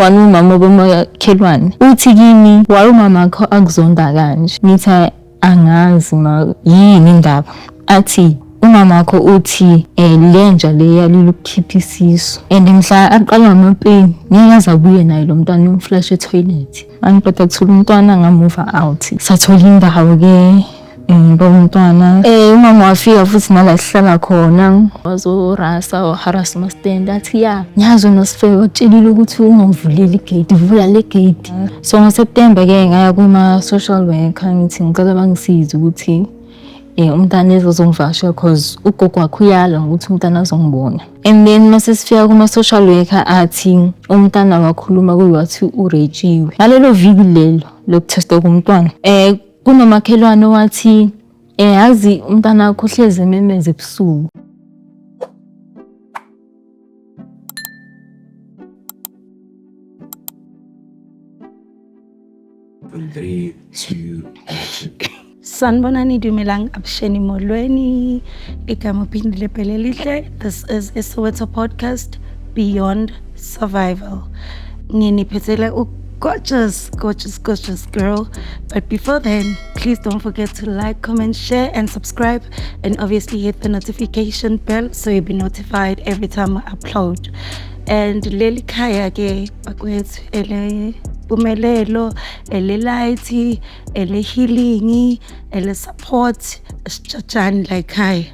One umama obomakhelwane uthi kimi, why umama akho akuzonda kanje? Ngithi angazi ma, yini indaba? Athi umama wakho uthi lenja le yalile ukukhipha isisu and mhla aqala ngamapeni ngeke aze abuye naye lo mntwana, uyomflash e-toilet. Angiqeda kuthula umntwana ngamuva out, sathola indawo-ke bomntwana. Umama wafika futhi nala sihlala khona, wazorasa waharasa umasitende, athi ya ngiyazi wena sifebe wakutshelile ukuthi ungavuleli igate, vula le gate. So ngoSeptember-ke ngaya kuma-social worker, ngithi ngicela bangisize ukuthi umntana ezozongivakashela cause ugogo wakhe uyala ngokuthi umntana azongibona. And then mase sifika kuma-social worker athi umntana wakhuluma kuye wathi uretshiwe. Ngalelo viki lelo lokuthesta komntwana, kunomakhelwane wathi yazi umntana wakho uhlezi ememeza ebusuku. 3, 2, action. Sanibonani, dumelang, avuxeni, molweni. Igama Phindile Pelelihle. This is iSoweto podcast, Beyond Survival. Nginiphethele u gorgeous, gorgeous, gorgeous girl. But before then, please don't forget to like, comment, share, and subscribe. And obviously hit the notification bell so you'll be notified every time I upload. And leli khaya ke bakwethu ele mpumelelo, ele light, ele healing, ele support, sijajani la ekhaya.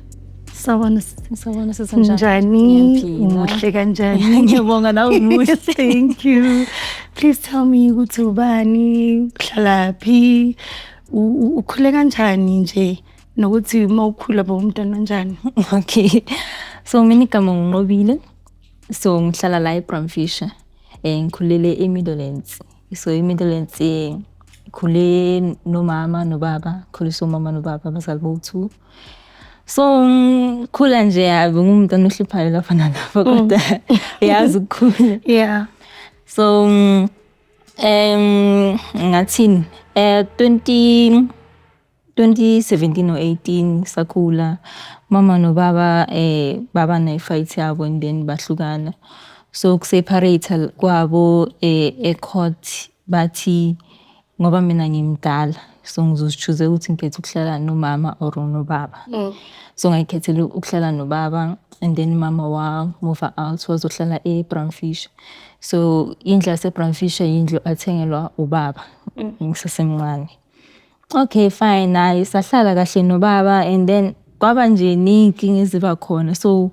Sawubona. Sawubona, sisenjani? Njani? Ngiyaphila. Umuhle kanjani? Ngiyabonga, nawe umuhle. Thank you. Please tell me ukuthi ubani, uhlalaphi, ukhule kanjani nje, nokuthi uma ukhula bowumntwana onjani? Okay. So mina igama nginqobile. So ngihlala la eBram Fischer. Ngikhulele eMidlands. So eMidlands ngikhule nomama nobaba, ngikhuliswe umama nobaba, abazali bowu-two. So ngikhula nje bengumntwana ohluphayo lapha nalapha kodwa yazi ukukhula. So ngathini 20 2017 or 18 sakhula, mama nobaba baba ne-fight yabo and then bahlukana. So ukuseparate kwabo e-court bathi ngoba mina ngimdala, so ngizozi-choose ukuthi ngikhetha ukuhlala nomama or nobaba. So ngayikhethela ukuhlala nobaba and then mama wa-move out wazohlala eBram Fischer. So indlu yaseBram Fischer yindlu athengelwa ubaba ngisasemncane. Okay, fine, naye sahlala kahle nobaba and then kwaba nje ney'nkinga eziba khona. So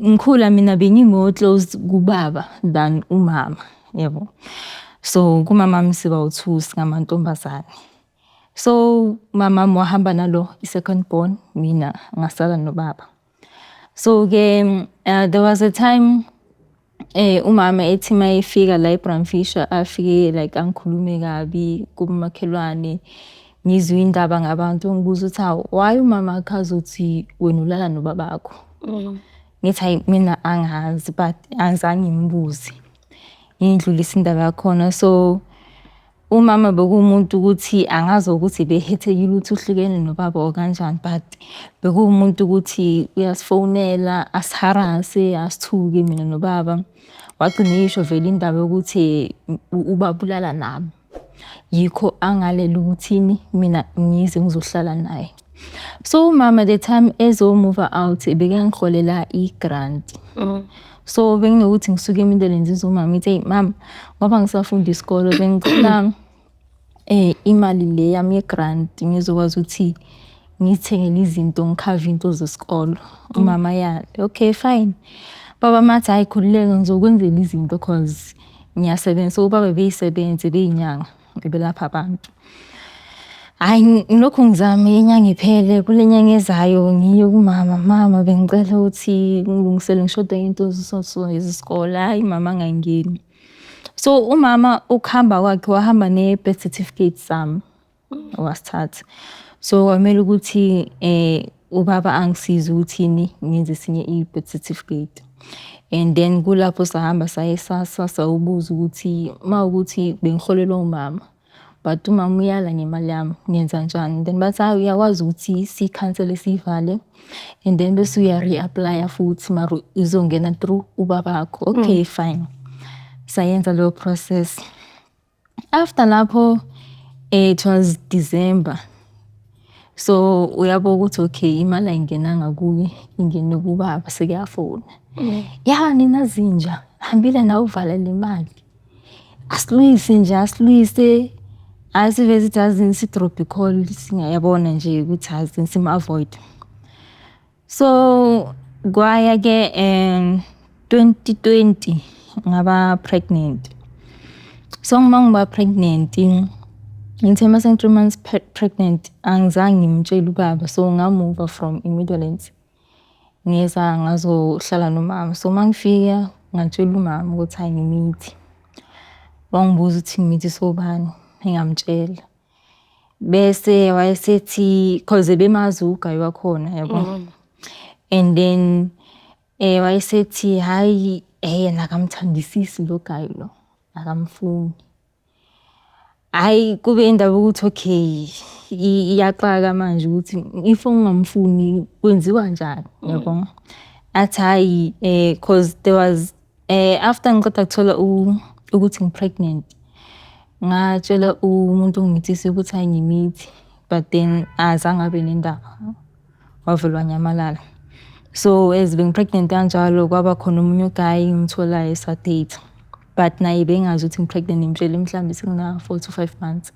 ngikhula mina bengi-more close kubaba than umama, yabo. So kumamami siba u-two singamantombazane. So umamami wahamba nalo i-second born, mina ngasala nobaba. So-ke there was a time umama ethi mayefika la eBram Fischer afike like angikhulume kabi kumakhelwane. Ngizwe indaba ngabantu ngibuza ukuthi hawu, why umama akhe azothi wena ulala nobabakho? Ngithi hayi mina angazi but angizange ngimbuze. Ngiyidlulise indaba yakhona. So umama bekuwumuntu ukuthi angazi ukuthi behethekile ukuthi uhlukene nobaba or kanjani, but bekuwumuntu ukuthi uyasifonela asiharase, asithuke mina nobaba. Wagcina eyisho vele indaba yokuthi ubaba ulala nami. Yikho angalela ukuthini mina ngize ngizohlala naye. So umama the time ezo-move out bekangiholela i-grant. So benginokuthi ngisuke eMidlands ngize umama ngithi, hey mama, ngoba ngisafunda isikolo bengicela imali le yami ye-grant ngizokwazi ukuthi ngithengele izinto, ngikhave into zesikolo. Umama yale, okay fine. Baba mathi hayi khululeka ngizokwenzela izinto cause ngiyasebenza. So ubaba beyisebenza, beyinyanga, belapha abantu. Hhayi ngilokhu ngizama inyanga iphele, kule nyanga ezayo ngiye kumama, mama bengicela ukuthi ngilungisele ngishoda ngento so so zesikole. Hhayi mama angangeni. So umama ukuhamba kwakhe wahamba ne-birth certificate sami, wasithatha. So kwamele ukuthi ubaba angisize ukuthini ngenze esinye i-birth certificate. And then kulapho sahamba saye e-SASSA sayobuza ukuthi mawukuthi bengiholelwa umama but umama uyala ngemali yami, ngenza njani? Then bathi hayi uyakwazi ukuthi siyikhansele siyivale and then bese uya-re-apply-a futhi mara izongena through ubabakho. Okay, fine. Sayenza leyo process. After lapho, it was December. So uyabo ukuthi okay, imali ayingenanga kuye, ingene kubaba, sekuyafona. Ya, nina zinja, hambile nawuvala le mali. Asilwise nje, asilwise. Asivele sithi yazini, si-drop i-call, singayabona nje ukuthi yazini sim-avoid. So kwaya ke 2020 ngaba pregnant. So uma ngiba pregnant, ngithe mase ngi-3 months pregnant, angizange ngimtshele ubaba, so nga-move from i-Midlands. Ngeza ngazohlala nomama. So mangifika ngatshela umama ukuthi hhayi, ngimithi. Wangibuza ukuthi ngimithiswe ubani, ngamtshela. Bese wayesethi, 'cause ebemazi u-guy wakhona, yabo. And then wayesethi hhayi, yena akamthandisisi lo guy lo, akamfuni. Hhayi, kube indaba yokuthi okay, iyaxaka manje ukuthi if ungamfuni kwenziwa kanjani, yabo. Athi hhayi, 'cause there was after ngiqeda kuthola ukuthi ngi-pregnant, ngatshela umuntu ongimithisa ukuthi hhayi, ngimithi, but then azange abe nendaba, wavele wanyamalala. So as bengi-pregnant kanjalo, kwaba khona omunye u-guy engimtholayo, sa-date-a, but naye bengazi ukuthi ngi-pregnant, ngimtshele mhlawumbe sengina 4 to 5 months.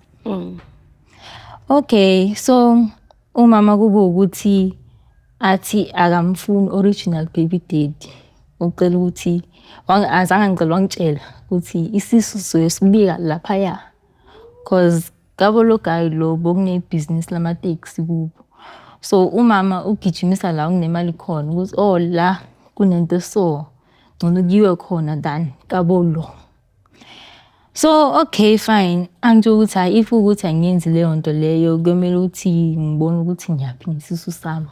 Okay, so umama kube ukuthi athi akamfuni original baby daddy. Ucela ukuthi, azange angicele, wangitshela ukuthi isisu sizoyosibika laphaya. 'Cause kabo lo guy lo bekunebhizinisi lamatekisi kubo. So umama ugijimisa la okunemali khona ukuthi oh, la kunento eso, ngcono kuyiwe khona than kabo lo. So okay, fine, angitshela ukuthi hhayi, if kuwukuthi angiyenzi leyo nto leyo, kuyomele ukuthi ngibone ukuthi ngiyaphi ngesisu sami.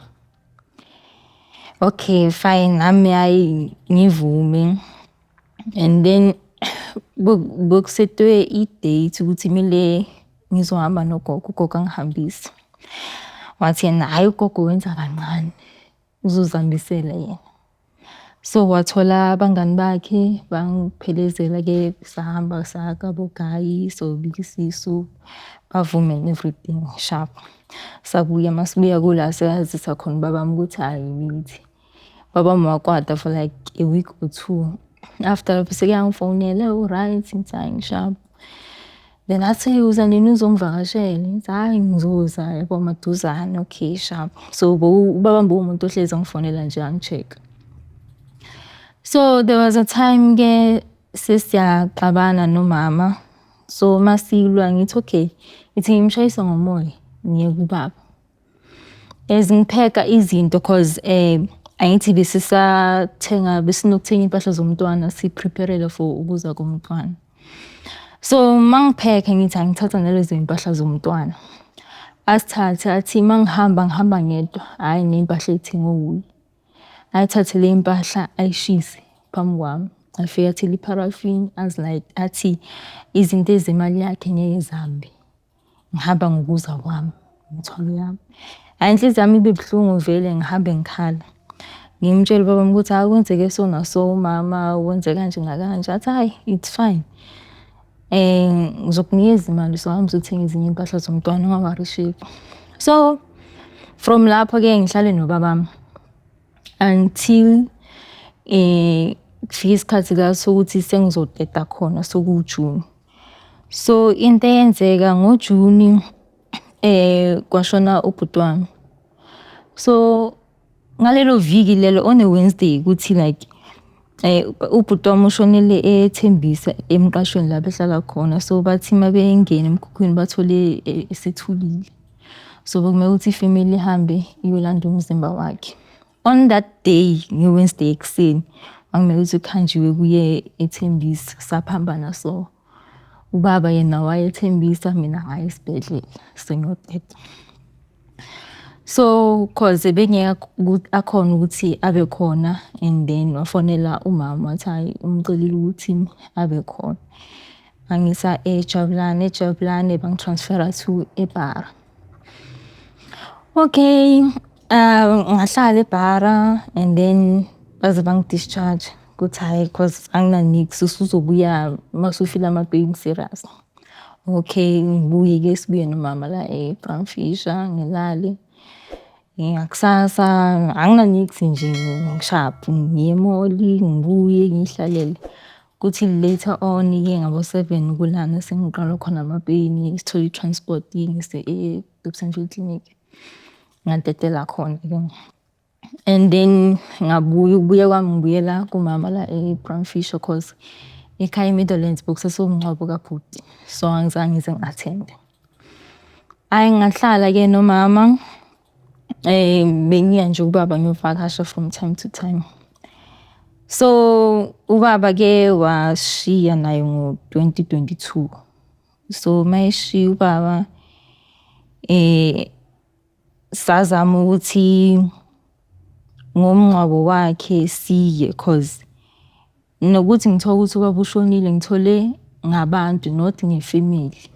Okay, fine, nami hhayi, ngivume and then bekusetwe i-date ukuthi kumele ngizohamba nogogo, ugogo angihambise. Wathi yena hhayi, ugogo wenza kancane, uzozihambisela yena. So wathola abangani bakhe bangiphelezela-ke, sahamba saya kabo guy, sobika isisu, bavuma and everything, sharp. Sabuya, masibuya kula sekazisa khona ubabami ukuthi hhayi, ngithi. Ubabami wakwata for like a week or two. After lapho sekuyangifonela, u-right? Ngithi hhayi, ngi-sharp. Then athi uza nini uzongivakashela? Ngithi hhayi, ngizoza yabo maduzane, okay, sharp. So ubabami bewumuntu ohlezi angifonela nje angi-check-a. So there was a time-ke sesiyaxabana nomama. So masilwa ngithi okay, ngithi ngimshayisa ngomoya ngiye kubaba. As ngipheka izinto, 'cause angithi besisathenga, besinokuthenga iy'mpahla zomntwana, si-prepare-ele for ukuza komntwana. So mangiphekha ngithi angithatha nalezo y'mpahla zomntwana. Asithathe athi mangihamba, ngihamba ngedwa, hhayi ney'mpahla ey'thengwe wuye. Ayithathe le y'mpahla ayishise phambi kwami. Afike athele ipharafini azilayite, athi izinto ezemali yakhe ngeke zihambe. Ngihamba ngokuza kwami, imithwalo yami. Hhayi, inhliziyo yami ibe buhlungu vele, ngihambe ngikhala. Ngimtshele ubabami ukuthi hhayi, kwenzeke so naso, umama wenze kanje nakanje. Athi hhayi, it's fine. Ngizokunikeza imali, uzohamba uzothenga ezinye iy'mpahla zomntwana, unga-worry. So from lapho-ke ngihlale nobabami until kufika isikhathi la sokuthi sengizoteta khona, sekuwu-June. So into eyenzeka ngoJuni, kwashona ubhuti wami. So ngalelo viki lelo, on a Wednesday, kuthi like ubhuti wami ushonele eThembisa emqashweni la behlala khona. So bathi uma bengena emkhukhwini bathole esethulile. So bekumele ukuthi ifamily ihambe iyolanda umzimba wakhe. On that day, nge-Wednesday ekuseni, kwakumele ukuthi kuhanjiwe kuye eThembisa, saphambana so. Ubaba yena waya eThembisa, mina ngaya esibhedlela sengiyoteta. So 'cause bengeke akhone ukuthi abe khona, and then wafonela umama wathi hhayi, umcelile ukuthi abe khona. Bangisa eJabulani, eJabulani bangi-transfer-a to eBara. Okay, ngahlala eBara and then baze bangi-discharge. Kuthi hhayi, cause angina-niks, usuzobuya mase ufila ama-pain serious. Okay, ngibuye-ke, sibuye nomama la e-Bram Fischer, ngilale. Ngakusasa angina-niks nje, ngi-sharp, ngiye e-mall, ngibuye ngiy'hlalele. Kuthi later on-ke ngabo-7 kulana sengiqala khona ama-pain, sithole i-transport ingise e-Dobsonville Clinic. Ngatetela khona-ke. And then ngabuya, ukubuya kwami ngibuyela kumama la e-Bram Fischer cause ekhaya e-Meadowlands bekusasewumngcwabo kabhuti. So angizange ngize ngi-attend-e. Hhayi, ngahlala-ke nomama, bengiya nje kubaba ngiyovakasha from time to time. So ubaba-ke wasishiya naye ngo-2022. So mayeshiya ubaba, sazama ukuthi ngomngcwabo wakhe siye, cause nokuthi ngithole ukuthi ubaba ushonile ngithole ngabantu, not nge-family.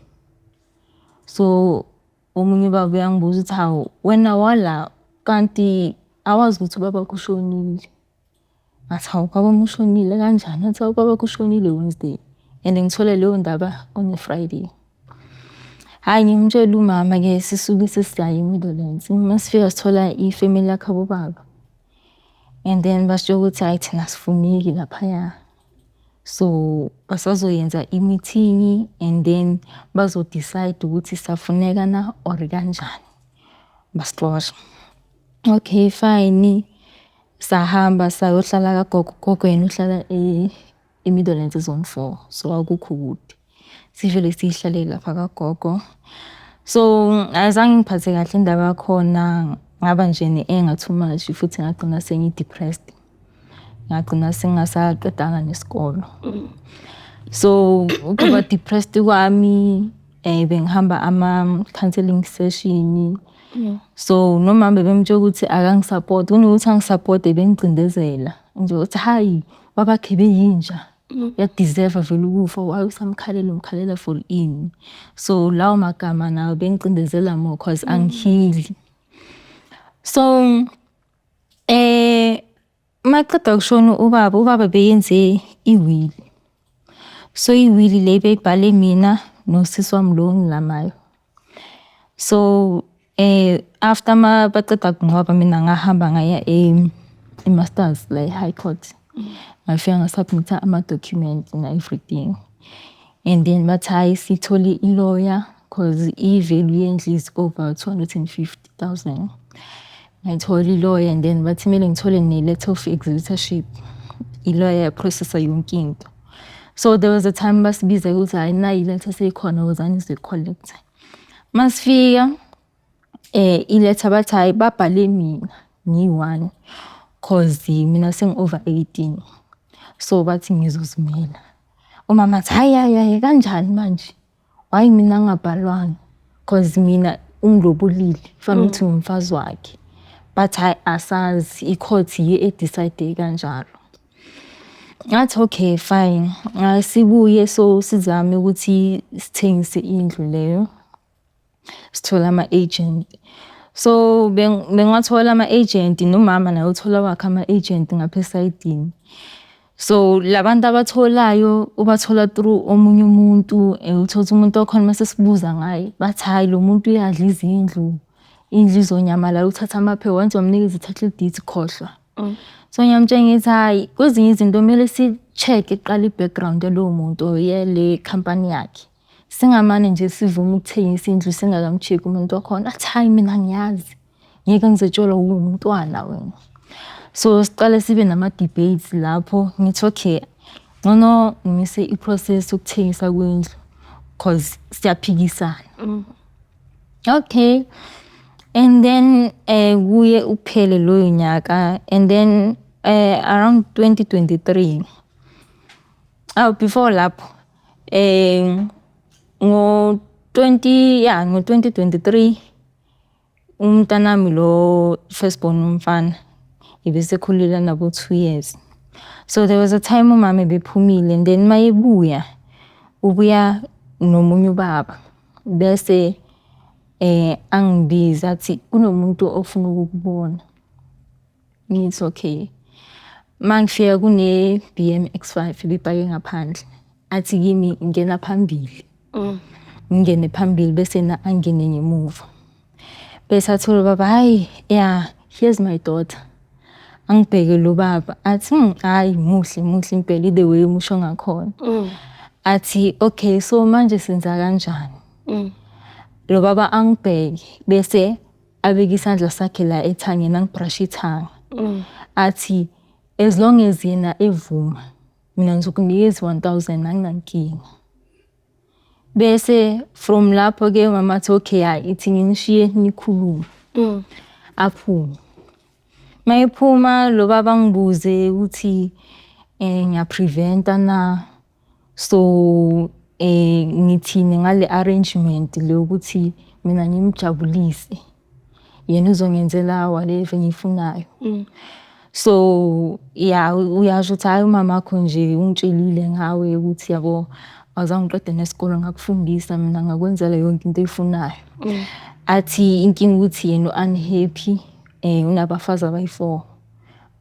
So omunye ubaba uyangibuza ukuthi, hawu wena wala kanti awazi ukuthi ubabakho ushonile? Ngathi, hawu, ubaba wami ushonile kanjani? Athi, hawu, ubabakho ushonile Wednesday and ngithole leyo ndaba on a Friday. Hhayi, ngimtshele umama-ke, sisuke sesiyaya e-Meadowlands. Masifika sithola i-family yakhabo baba. And then basho ukuthi hhayi, thina asifuneki laphaya. So basazoyenza i-meeting and then bazo-decide ukuthi siyafuneka na or kanjani. Basixosha. Okay, fine. Sahamba sayohlala kagogo. Ugogo yena uhlala e-Meadowlands e-Zone 4, so akukho kude. Sivele siy'hlalele lapha kagogo. So azange ingiphathe kahle indaba yakhona, ngaba nje ne-anger too much futhi ngagcina sengi-depressed. Ngagcina sengingasaqedanga nesikolo. So ukuba depressed kwami, bengihamba ama-counselling session. So nomama bebemtshela ukuthi akangi-support, kunokuthi angi-support-e bengicindezela nje ukuthi hayi, babakhe beyinja, uyaku-deserve vele ukufa, why usamkhalela, umkhalela for ini? So lawo magama nawo bengicindezela more cause angi-heal-i. So maqeda kushona ubaba, ubaba beyenze i-will. So i-will le beyibhale mina nosisi wami lo ongilamayo. So after ma baceda kungcwaba mina ngahamba ngaya e-Masters la e-High Court. Ngafika nga-submit-a ama-document na everything. And then bathi hhayi, sithole i-lawyer cause i-value yendlu is over 250,000. Ngayithola i-lawyer and then bathi kumele ngithole ne-letter of executorship. I-lawyer ya-process-a yonke into. So there was a time basibiza ukuthi hhayi, nayi i-letter seyikhona, wozani nizoyi-collect-a. Masifika i-letter bathi hhayi, babhale mina ngiyi-one cause mina sengi-over 18. So bathi ngizozimela. Umama athi, hhayi hhayi hhayi, kanjani manje? Why mina ngingabhalwanga? Cause mina ungilobolile, kufanele ukuthi ngumfazi wakhe. Bathi hhayi, asazi, i-court yiyo e-decide kanjalo. Ngathi okay, fine. Sibuye so sizame ukuthi sithengise indlu leyo. Sithole ama-agent. So bengiwathola ama-agent, nomama naye uthola awakhe ama-agent ngapha esayidini. So la bantu abatholayo ubathola through omunye umuntu, uthole ukuthi umuntu wakhona mase sibuza ngaye bathi hhayi, lo muntu uyadla izindlu, indlu izonyamalala, uthatha amaphepha, once wamnikeza i-title deed, khohlwa. So ngiyamtshela ngithi hhayi, kwezinye izinto kumele si-check-e kuqala i-background yalowo muntu or yale khampani yakhe. Singamane nje sivume ukuthengisa indlu singakamu-check-i umuntu wakhona. Athi hhayi, mina ngiyazi, ngeke ngizetshelwa uwumntwana wena. So siqale sibe nama-debates lapho, ngithi okay, ngcono ngimise i-process yokuthengisa kwendlu cause siyaphikisana. Okay, and then kuye uphele loyo nyaka and then around 2023, oh, before lapho, ngo-twenty ya ngo-2023 umntanami lo first born umfana ebesekhulile nabo 2 years. So there was a time umama ebephumile and then mayebuya ubuya nomunye ubaba, bese angibiza athi kunomuntu ofuna ukukubona. Ngithi okay. Mangifika kune BM X5 ibipake ngaphandle. Athi kimi ngena phambili. Ngingene phambili bese yena angene ngemuva. Bese athi lo baba, "Hayi, yeah, here's my daughter." Angibheke lo baba athi, hhayi muhle muhle impela the way umusho ngakhona." Athi, "Okay, so manje senza kanjani?" Lo baba angibheke bese abeke isandla sakhe la ethangeni angi-brush ithanga. Athi as long as yena evuma mina ngizokunikeza 1000, anginankinga. Bese from lapho ke mama athi, "Okay, hayi, ithi nginishiye nikhulume." Aphume. Mayephuma lo baba angibuze ukuthi ngiya-prevent-a na, so ngithini ngale arrangement le ukuthi mina ngimjabulise, yena uzongenzela whatever engiyifunayo. So yeah, uyasho ukuthi hhayi, umamakho nje ungitshelile ngawe ukuthi yabo awuzange uqede nesikole, ngakufundisa mina, ngakwenzela yonke into oyifunayo. Athi inkinga ukuthi yena u-unhappy, unabafazi abayi-4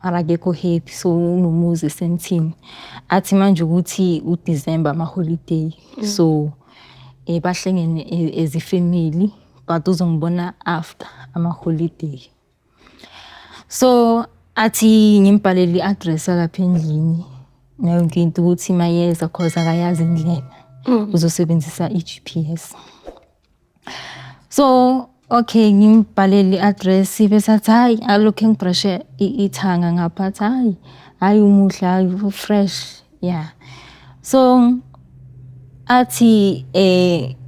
mara akekho happy, so unomuzi eSandton. Athi manje ukuthi uDecember ama-holiday, so bahlangene as i-family, but uzongibona after ama-holiday. So athi ngimbhalele i-address yalapha endlini nayo yonke into ukuthi mayeza, cause akayazi indlela, uzosebenzisa i-GPS. So okay, ngimbhalele i-address bese athi hhayi, alokhu engi-brush-e ithanga ngapha, athi hhayi, hhayi umuhle, hhayi u-fresh, yeah. So athi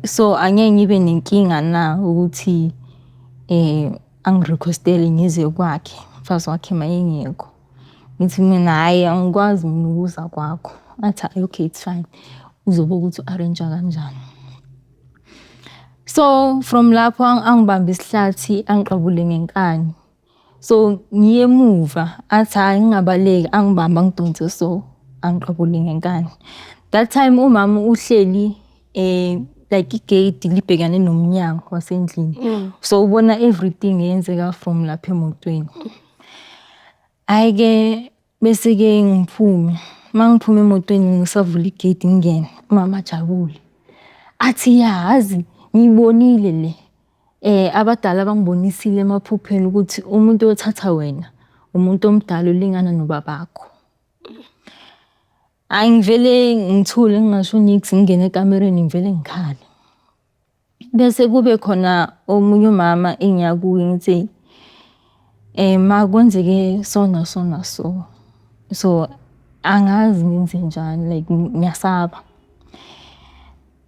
so angeke ngibe nenkinga na ukuthi angi-request-ele ngize kwakhe, umfazi wakhe mayengekho. Ngithi mina, "Hhayi, angikwazi mina ukuza kwakho." Athi, "Hhayi, okay, it's fine." Uzobuka ukuthi u-arrange-a kanjani. So from lapho angibambe isihlathi, angiqabule ngenkani. So ngiye emuva, athi hhayi, ngingabaleki, angibambe, angidonse, so angiqabule ngenkani. That time umama uhleli like igate libhekane nomnyango wasendlini. So ubona everything eyenzeka from lapha emotweni. Hhayi-ke, bese-ke ngiphume. Uma ngiphuma emotweni ngisavula igate ngingene, umama ajabule. Athi, "Yazi ngiyibonile le. Abadala bangibonisile emaphupheni ukuthi umuntu oyothatha wena umuntu omdala olingana nobabakho." Hhayi, ngivele ngithule ngingasho niks, ngingene ekamereni ngivele ngikhale. Bese kube khona omunye umama engiya kuye ngithi, ma, kwenzeke so naso naso. So angazi ngenzenjani, like ngiyasaba.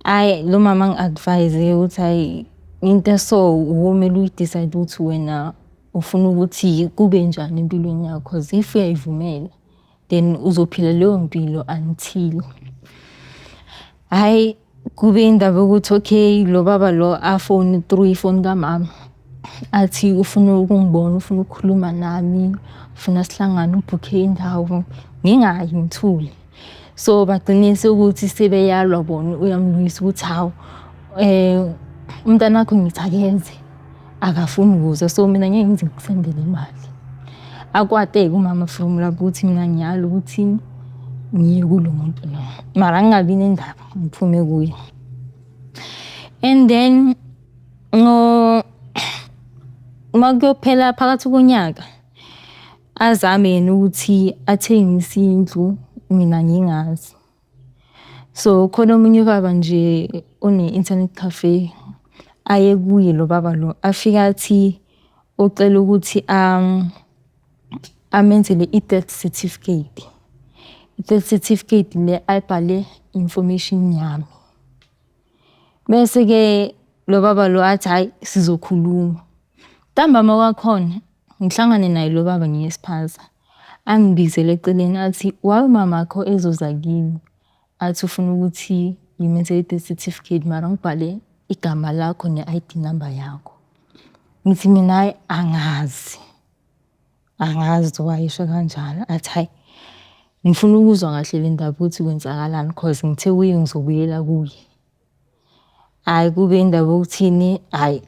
Hhayi, lo mama angi-advise ukuthi hhayi, into eso wuwe okumele uyi-decide ukuthi wena ufuna ukuthi kube njani empilweni yakho, cause if uyayivumela then uzophila leyo mpilo until. Hhayi, kube indaba yokuthi okay, lo baba lo afone through ifoni kamama athi ufuna ukungibona, ufuna ukukhuluma nami, ufuna sihlangane, ubhukhe indawo. Ngingayi, ngithule. So bagcine sekuthi sebeyalwa bona, uyamlwisa ukuthi hawu, umntanakho ngithi akeze, akafuni ukuza, so mina ngeke ngize ngikusendele imali. Akwate-ke umama from lapho ukuthi mina ngiyala ukuthi ngiye kulo muntu lo. Mara ngingabi nendaba, ngiphume kuye. And then uma kuyophela phakathi konyaka, azame yena ukuthi athengise indlu mina ngingazi. So khona omunye ubaba nje one-internet cafe, aye kuye lo baba lo, afike athi ucela ukuthi amenzele i-death certificate. I-death certificate le ayibhale information yami. Bese-ke lo baba lo athi, "Hhayi, sizokhuluma." Ntambama kwakhona ngihlangane naye lo baba ngiye espaza. Angibizele eceleni athi, "Why umamakho ezoza kimi athi ufuna ukuthi ngimenzele i-death certificate mara ngibhale igama lakho ne-ID number yakho?" Ngithi mina, "Hhayi, angazi. Angazi why esho kanjalo." Athi, "Hhayi, ngifuna ukuzwa kahle le ndaba ukuthi kwenzakalani, cause ngithe kuye ngizobuyela kuye." Hhayi, kube indaba yokuthini, hhayi,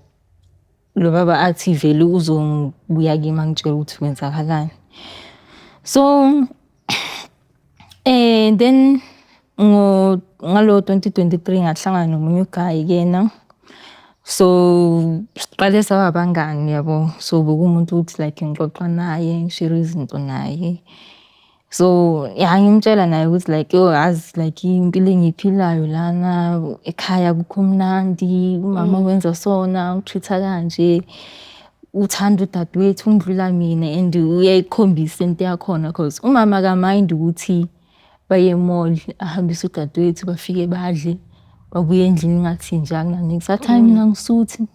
lo baba athi vele uzobuya kimi angitshele ukuthi kwenzakalani. So Then ngalo 2023 ngahlangana nomunye u-guy kena. So siqale saba abangani yabo. So bekuwumuntu ukuthi like ngixoxa naye, ngi-share izinto naye. So ya, ngimtshela naye ukuthi like, yo yazi, like impilo engiyiphilayo lana ekhaya akukho mnandi, umama wenza sona, ungi-treat-a kanje, uthanda udadewethu ukundlula mina and uyayikhombisa into yakhona cause umama aka-mind ukuthi baye e-mall, ahambise udadewethu, bafike badle, babuye endlini ngathi nje akuna-niks. Athi hhayi mina angisuthi,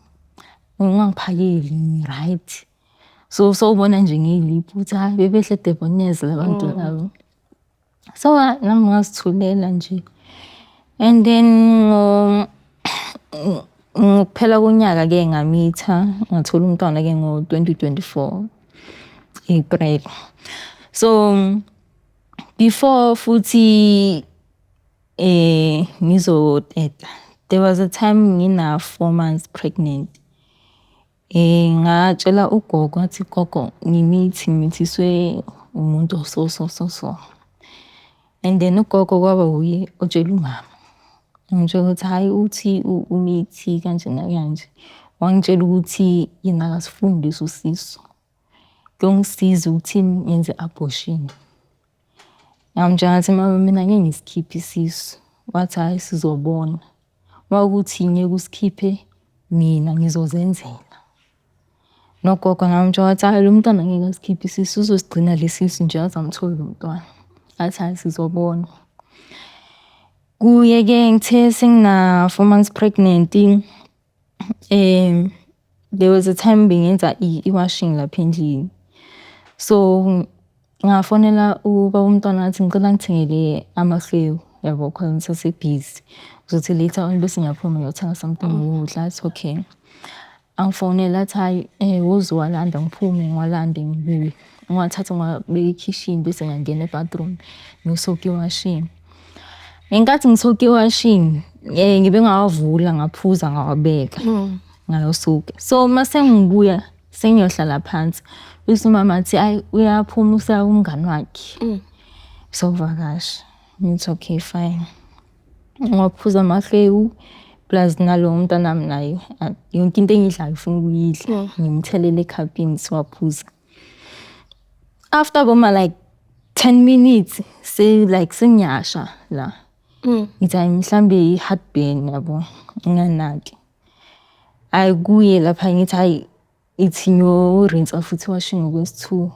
ungangiphakeli ngi-right. So sowubona nje ngeyiliphi ukuthi hhayi bebedle Debonairs la bantu laba. So nami ngazithulela nje. And then ngokuphela konyaka-ke ngamitha, ngathola umntwana-ke ngo-2024 April. So before futhi ngizoteta, there was a time ngina 4 months pregnant. Ngatshela ugogo ngathi, "Gogo, ngimithi, ngimithiswe umuntu so so so so." And then ugogo kwaba wuye otshela umama. Ngimtshela ukuthi hhayi, uthi umithi kanje nakanje. Wangitshela ukuthi yena akasifuni leso sisu. Kuyongisiza ukuthi ngenze abortion. Ngamtshela ngathi, "Mama, mina ngeke ngisikhiphe isisu." Wathi, "Hhayi, sizobona. Uma kuwukuthi ngeke usikhiphe, mina ngizozenzela." Nogogo ngamtshela wathi, "Hhayi, lo mntwana ngeke asikhiphe isisu, uzosigcina le sisu nje aze amthole lo mntwana." Ngathi, "Hhayi, sizobona." Kuye-ke ngithe sengina 4 months pregnant, there was a time bengenza i-washing lapha endlini. So ngafonela ubaba womntwana ngathi ngicela angithengele amahewu yabo cause ngisase-busy. Ngizothi later on bese ngiyaphuma ngiyothenga something ukudla. Athi okay. Angifonele athi hhayi woza uwalanda, ngiphume ngiwalande ngibuye. Ngiwathathe ngiwabeke ekhishini bese ngiyangena e-bathroom ngiyo-soak-a i-washing. Ngenkathi ngi-soak-a i-washing ngibe ngawavula, ngaphuza, ngawabeka, ngayo-soak-a. So mase ngibuya sengiyohlala phansi bese umama athi hhayi, uyaphuma useya kumngani wakhe sovakasha. Ngithi okay, fine. Ngiwaphuza amahewu plus nalo mntanami naye yonke into engiyidlayo ufuna ukuyidla, ngimthelele ekhapini siwaphuza. After boma like 10 minutes se like sengiyasha la. Ngithi hhayi, mhlambe i-heartburn yabo, nginganaki. Hhayi, kuye lapha ngithi hhayi, ithi ngiyo-rinse-a futhi i-washing okwesi-two.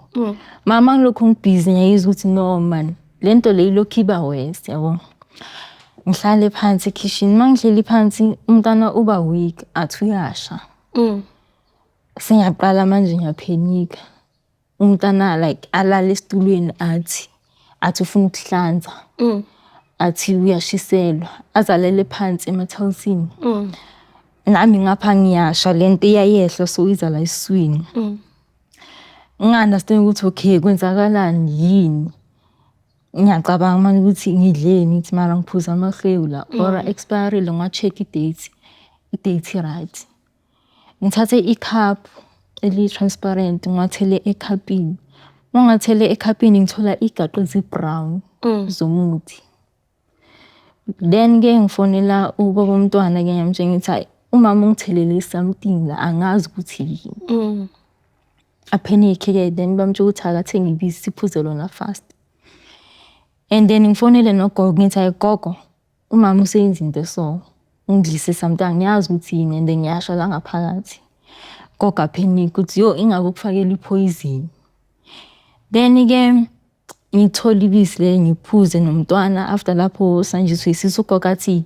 Mama ngilokhu ngi-busy ngiyayizwa ukuthi no man, lento le ilokhu iba worse yabo. Ngihlale phansi ekhishini, mangihleli phansi umntwana uba weak, athi uyasha. Sengiyaqala manje ngiya-panic-a. Umntana like alale esitulweni, athi ufuna ukuhlanza. Athi uyashiselwa, aze alale phansi emathayisini. Nami ngapha ngiyasha, lento iyayehla so iza la esiswini. Nginga-understand ukuthi okay, kwenzakalani, yini. Ngiyacabanga manje ukuthi ngidleni, ngithi mara ngiphuza amahewu la or expire-ile, ngiwa-check i-date, i-date i-right. Ngithathe i-cup eli-transparent ngiwathele ekhapini. Mangiwathele ekhapini ngithola igaqa ezi-brown zomuthi. Then-ke ngifonela ubaba womntwana-ke, ngiyamtshela ngithi hhayi, umama ungithelele something la, angazi ukuthi yini. A-panic-e-ke, then bamtshela ukuthi akathenge ibisi siphuze lona fast. And then ngifonele nogogo ngithi, "Hhayi gogo, umama useyenza into eso, ungidlise something, angiyazi ukuthi yini and ngiyasha la ngaphakathi." Gogo a-panic ukuthi yo, ingabe ukufakela i-poison. Then-ke ngithole ibisi leli ngiphuze nomntwana, after lapho sanjiswe isisu. Ugogo athi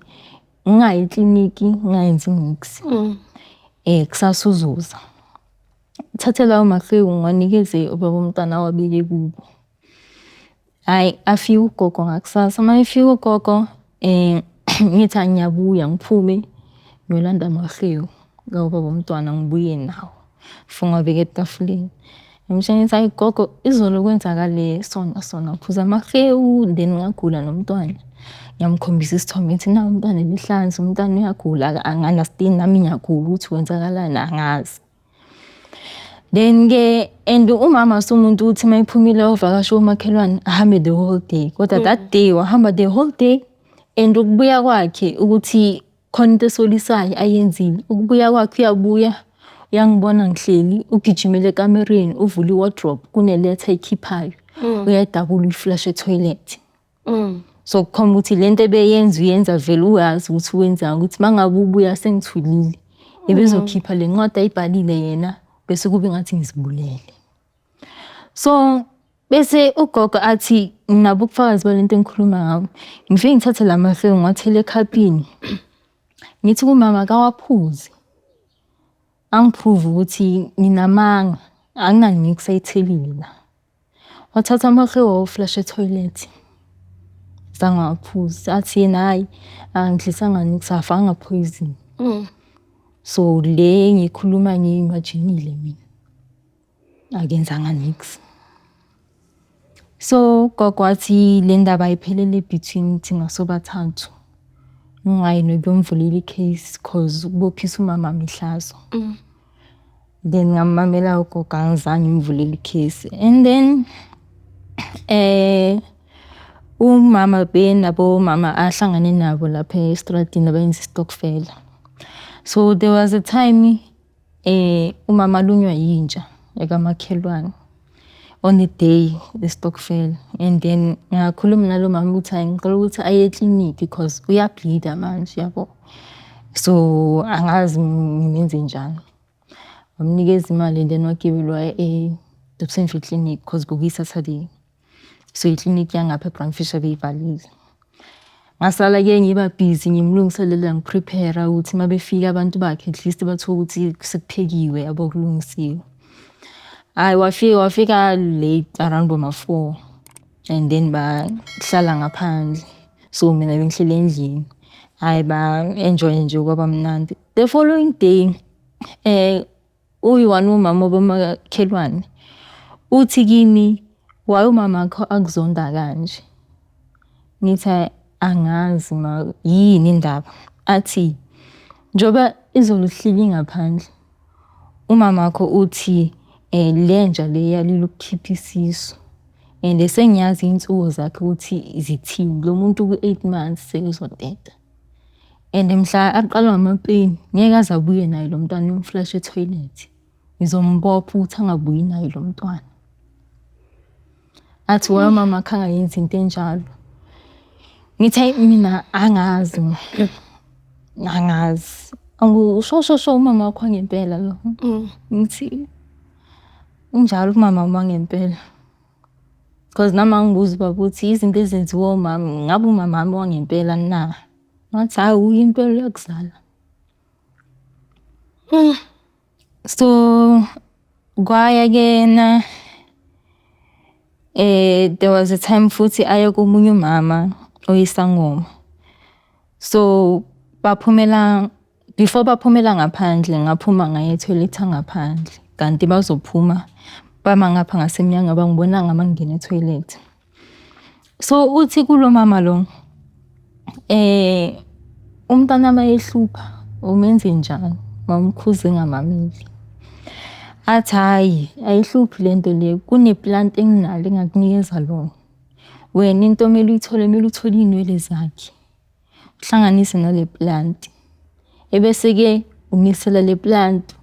ngingayi ekliniki, ngingayenzi niks. Kusasa uzoza. Ngithathe lawo mahewu ngiwanikeze ubaba womntwana awabeke kubo. Hhayi, afike ugogo ngakusasa, uma efika ugogo ngithi hhayi, ngiyabuya, ngiphume ngiyolanda amahewu kababa womntwana, ngibuye nawo. Ngifike ngiwabeke etafuleni. Ngimtshela ngithi, "Hhayi gogo, izolo kwenzakale sona sona, ngiphuza amahewu then ngagula nomntwana." Ngiyamkhombisa isithombe ngithi nawu umntwana ebehlanza, umntwana uyagula, angi-understand nami ngiyagula ukuthi kwenzakalani angazi. Then-ke and umama sumuntu ukuthi uma ephumile ayovakasha komakhelwane ahambe the whole day. Kodwa that day wahamba the whole day and ukubuya kwakhe ukuthi khona into esolisayo ayenzile. Ukubuya kwakhe uyabuya uyangibona ngihleli ugijimela ekamereni uvula i-wardrobe kune-letter ayikhiphayo uyayidabula uyi-flush e-toilet. So kukhomba ukuthi lento ebeyenza uyenza vele uyazi ukuthi wenzani ukuthi uma ngabe ubuya sengithulile ebezokhipha le ncwadi ayibhalile yena bese kube ngathi ngizibulele. So bese ugogo athi nginabo ubufakazi balento engikhuluma ngabo. Ngifike ngithathe la mahewu ngiwathele ekhapini. Ngithi kumama akawaphuze. Angi-prove ukuthi nginamanga angina-niks ayithelile la. Wathatha amahewu wawa-flush e-toilet. Zange awaphuze. Athi yena hhayi angidlisanga niks akafakanga poison. So le engiyikhuluma ngiyi-imagine-ile mina. Akenzanga niks. So ugogo wathi le ndaba ayiphelele between thina sobathathu. Ngingayi nokuyomvulela i-case cause ukubophisa umamami ihlazo. Then ngamamela ugogo angizange ngimvulele i-case. And then umama benabomama ahlangane nabo lapha estradini abayenza isitokfela. So there was a time umama alunywa yinja ekamakhelwane on the day yesitokfela and then ngakhuluma nalo mama ukuthi hhayi ngicela ukuthi aye eklinikhi cause uya-bleed-a manje yabo. So angazi ngimenze njani. Wamnikeza imali and then wagibela waya e-Dobsonville Clinic cause bekuyi-Saturday. So iklinikhi yangapha e-Brandvlei beyivalile. Ngasala-ke ngiba busy ngimlungiselela ngi-prepare-a ukuthi uma befika abantu bakhe at least bathole ukuthi sekuphekiwe yabo kulungisiwe. Hhayi wafika wafika late around boma-4 and then bahlala ngaphandle. So mina bengihleli endlini. Hhayi ba-enjoy-a nje kwaba mnandi. The following day uyi-one umama wabomakhelwane uthi kimi, why umamakho akuzonda kanje? Ngithi hhayi angazi ma yini indaba? Athi njengoba izolo uhleli ngaphandle umamakho uthi lenja le yalile ukukhipha isisu and sengiyazi iy'nsuku zakhe ukuthi zithini. Lo muntu ku-8 months sekuzoteta. And mhla aqalwa ama-pain ngeke aze abuye naye lo mntwana uyom-flush-a e-toilet. Ngizombopha ukuthi angabuyi naye lo mntwana. Athi why umamakho angayenzi into enjalo? Ngithi hhayi mina angazi angazi. Sho sho sho umama wakho wangempela lo. Ngithi unjalo umama wangempela. Cause nami angibuza ubaba ukuthi izinto ezenziwa omama ngabe umamami wangempela na? Ngathi hhayi uye impela uyakuzala. So kwaya-ke na there was a time futhi aye komunye umama oyisangoma. So baphumela before baphumela ngaphandle ngaphuma ngaya e-toilet ngaphandle kanti bazophuma bama ngapha ngasemnyango abangibonanga uma ngingena e-toilet. So uthi kulo mama lo umntwana mayehlupha umenze njani mawumkhuza engamameli? Athi hhayi ayihluphi lento le kune-plant enginalo engingakunikeza lona. Wena into okumele uyithole kumele uthole iy'nwele zakhe uhlanganise nale plant. Ebese-ke unisela le plant,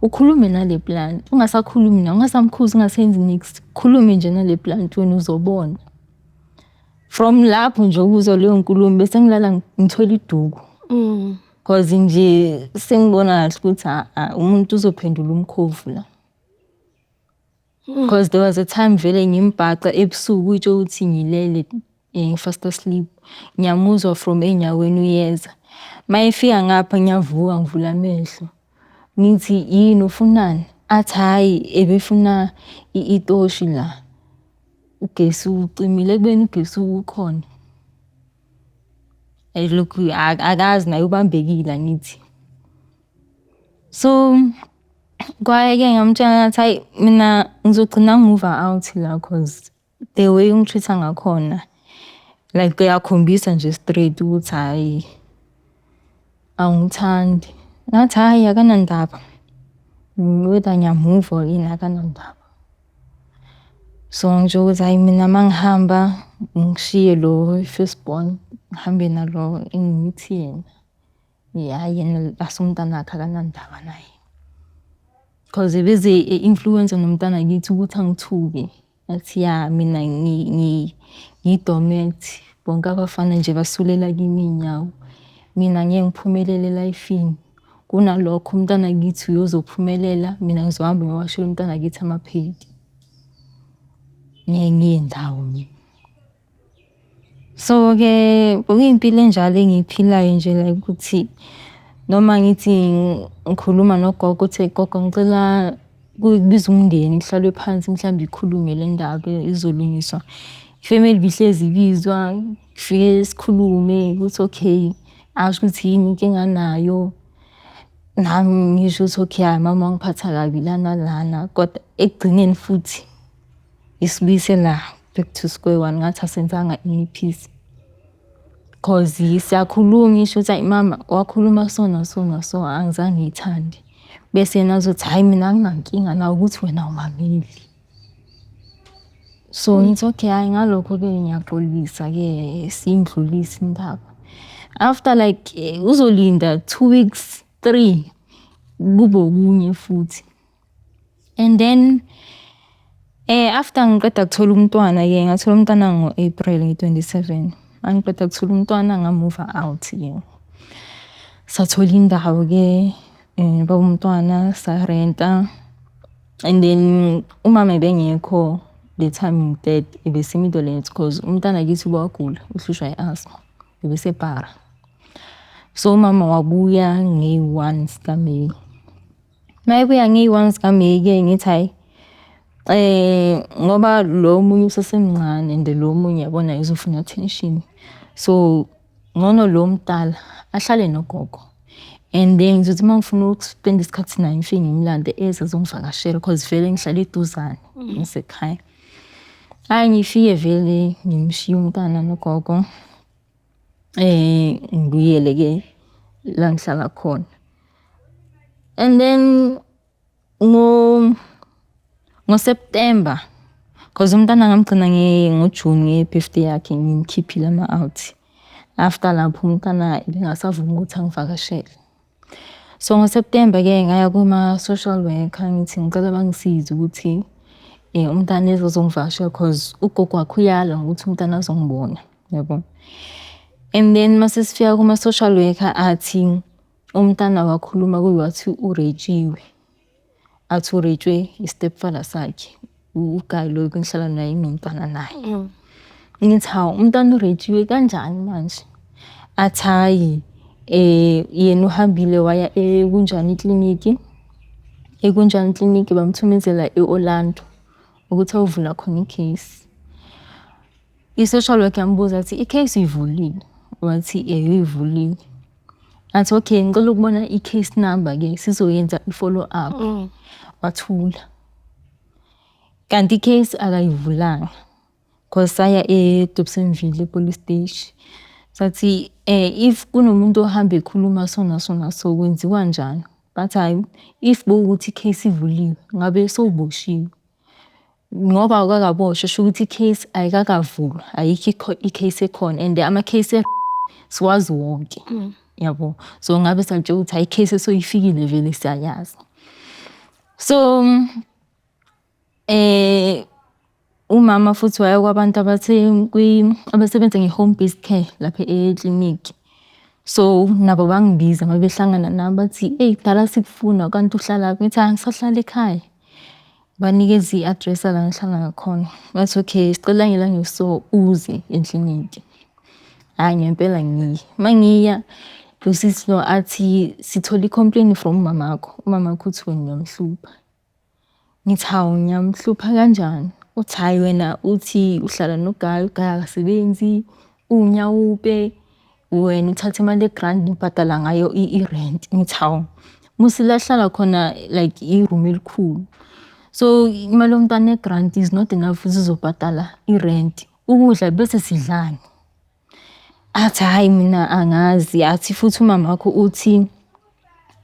ukhulume nale plant, ungasakhulumi naye, ungasamkhuzi, ungasenzi niks, ukhulume nje nale plant wena uzobona. From lapho nje ukuzwa leyo nkulumo bese ngilala ngithwele iduku. Cause nje sengibona kahle ukuthi umuntu uzophendula umkhovu la. Cause there was a time vele ngimbhaca ebusuku kuyitsho ukuthi ngilele ngi-fast asleep. Ngiyamuzwa from ey'nyaweni uyeza. Mayefika ngapha ngiyavuka ngivula amehlo. Ngithi yini ufunani? Athi hhayi ebefuna itoshi la. Ugesi ucimile ekubeni ugesi ukhona. Elokhu akazi naye ubambekile angithi. So kwaye-ke ngamtshela ngathi hhayi mina ngizogcina ngi-move out la cause the way ungi-treat-a ngakhona like uyakhombisa nje straight ukuthi hhayi awungithandi. Ngathi hhayi akanandaba. Whether ngiyamuva or yini akanandaba. So ngisho ukuthi hhayi mina uma ngihamba ngishiye lo first born, ngihambe nalo engimuthi yena. Ya yena asumntanakhe akanandaba naye. Cause ebeze e-influence-a nomntana kithi ukuthi angithuke. Athi ya mina ngiyi-doormat, bonke abafana nje basulela kimi iy'nyawo. Mina ngeke ngiphumelele e-life-ini. Kunalokho umntana kithi uye ozophumelela, mina ngizohamba ngiyowashela umntana kithi amaphedi. Ngeke ngiye ndawo mina. So-ke bekuyimpilo enjalo engiyiphilayo nje like ukuthi noma ngithi ngikhuluma nogogo ukuthi gogo ngicela kubiza umndeni kuhlalwe phansi mhlawumbe ikhulunywe le ndaba izolungiswa. Ifemeli ibihlezi ibizwa, kufike sikhulume ukuthi okay, asho ukuthi yini inkinga anayo. Nami ngisho ukuthi okay, hhayi mama wangiphatha kabi lana lana, kodwa ekugcineni futhi isibuyisela back to square one, ngathi asenzanga any peace. Cause siyakhuluma ngisho ukuthi hayi mama wakhuluma so naso naso angizange ngiyithande. Bese yena azothi hhayi mina anginankinga nawe ukuthi wena awumameli. So ngithi okay, hhayi ngalokho-ke ngiyaxolisa-ke siyindlulise indaba. After like uzolinda 2 weeks, 3 kube okunye futhi. And then after ngiqeda kuthola umntwana-ke ngathola umntwana ngo-April ngi-27. Mangiqeda kuthola umntwana nga-move out-ke. Sathola indawo-ke baba umntwana sarenta and then umama ebengekho the time ngiteta ebese-Midlands cause umntana kithi wagula uhlushwa i-asthma ebesebhara. So umama wabuya ngeyi-1 zikaMeyi. Mayebuya ngeyi-1 zikaMeyi-ke ngithi hhayi ngoba lo omunye usasemncane and lo omunye yabona uzofuna attention. So ngcono lo omdala ahlale nogogo. And then ngizothi uma ngifuna uku-spend-a isikhathi naye ngifike ngimlande eze azongivakashela cause vele ngihlala eduzane nasekhaya. Hhayi ngifike vele ngimshiye umntana nogogo ngibuyele-ke la ngihlala khona. And then ngo-September cause umntana ngamgcina ngo-June nge-birthday yakhe ngimkhiphile ama-out. After lapho umntana bengasavumi ukuthi angivakashele. So ngo-September-ke ngaya kuma-social worker ngithi ngicela bangisize ukuthi umntana eze azongivakashela cause ugogo wakhe uyala ngokuthi umntana azongibona, yabo. And then mase sifika kuma-social worker athi umntana wakhuluma kuye wathi u-rape-iwe. Athi u-rape-we i-stepfather sakhe, u-guy lo engihlala naye nginomntwana naye. Ngithi hawu umntwana u-rape-iwe kanjani manje? Athi hhayi yena uhambile waya ekunjani ikliniki, ekunjani ikliniki bamthumezela e-Orlando ukuthi ayovula khona i-case. I-social worker yambuza yathi i-case uyivulile? Wathi uyivulile. Athi okay ngicela ukubona i-case number-ke sizoyenza i-follow up. Wathula. Kanti i-case akayivulanga cause saya e-Dobsonville e-police station. Sathi if kunomuntu ohamba ekhuluma so naso naso kwenziwa njani? Bathi hhayi if bekuwukuthi i-case ivuliwe ngabe sewuboshiwe. Ngoba awukakaboshwa sho ukuthi i-case ayikakavulwa, ayikho i-case ekhona and ama-case siwazi wonke, yabo. So ngabe siyakutshela ukuthi hhayi i-case esoyifikile vele siyayazi. So umama futhi waya kwabantu abathe abasebenza nge-home based care lapha ekliniki. So nabo bangibiza uma behlangana nami bathi, eyi kudala sikufuna kanti uhlalaphi? Ngithi angisahlali ekhaya. Banikeza i-address yala ngihlala ngakhona. Bathi okay, sicela ngelanga eliso uze ekliniki. Hhayi ngempela ngiye. Uma ngiya lo sisi lo athi sithole i-complaint from umamakho, umamakho uthi wena uyamhlupha. Ngithi hawu ngiyamhlupha kanjani? Uthi hhayi wena uthi uhlala no-guy, u-guy akasebenzi, uwunyawupe, wena uthatha imali ye-grant ubhadala ngayo i-rent. Ngithi hawu, musi la sihlala khona like i-room elikhulu. So imali yomntwana ye-grant is not enough ukuthi izobhadala i-rent. Ukudla bese sidlani? Athi hhayi mina angazi, athi futhi umamakho uthi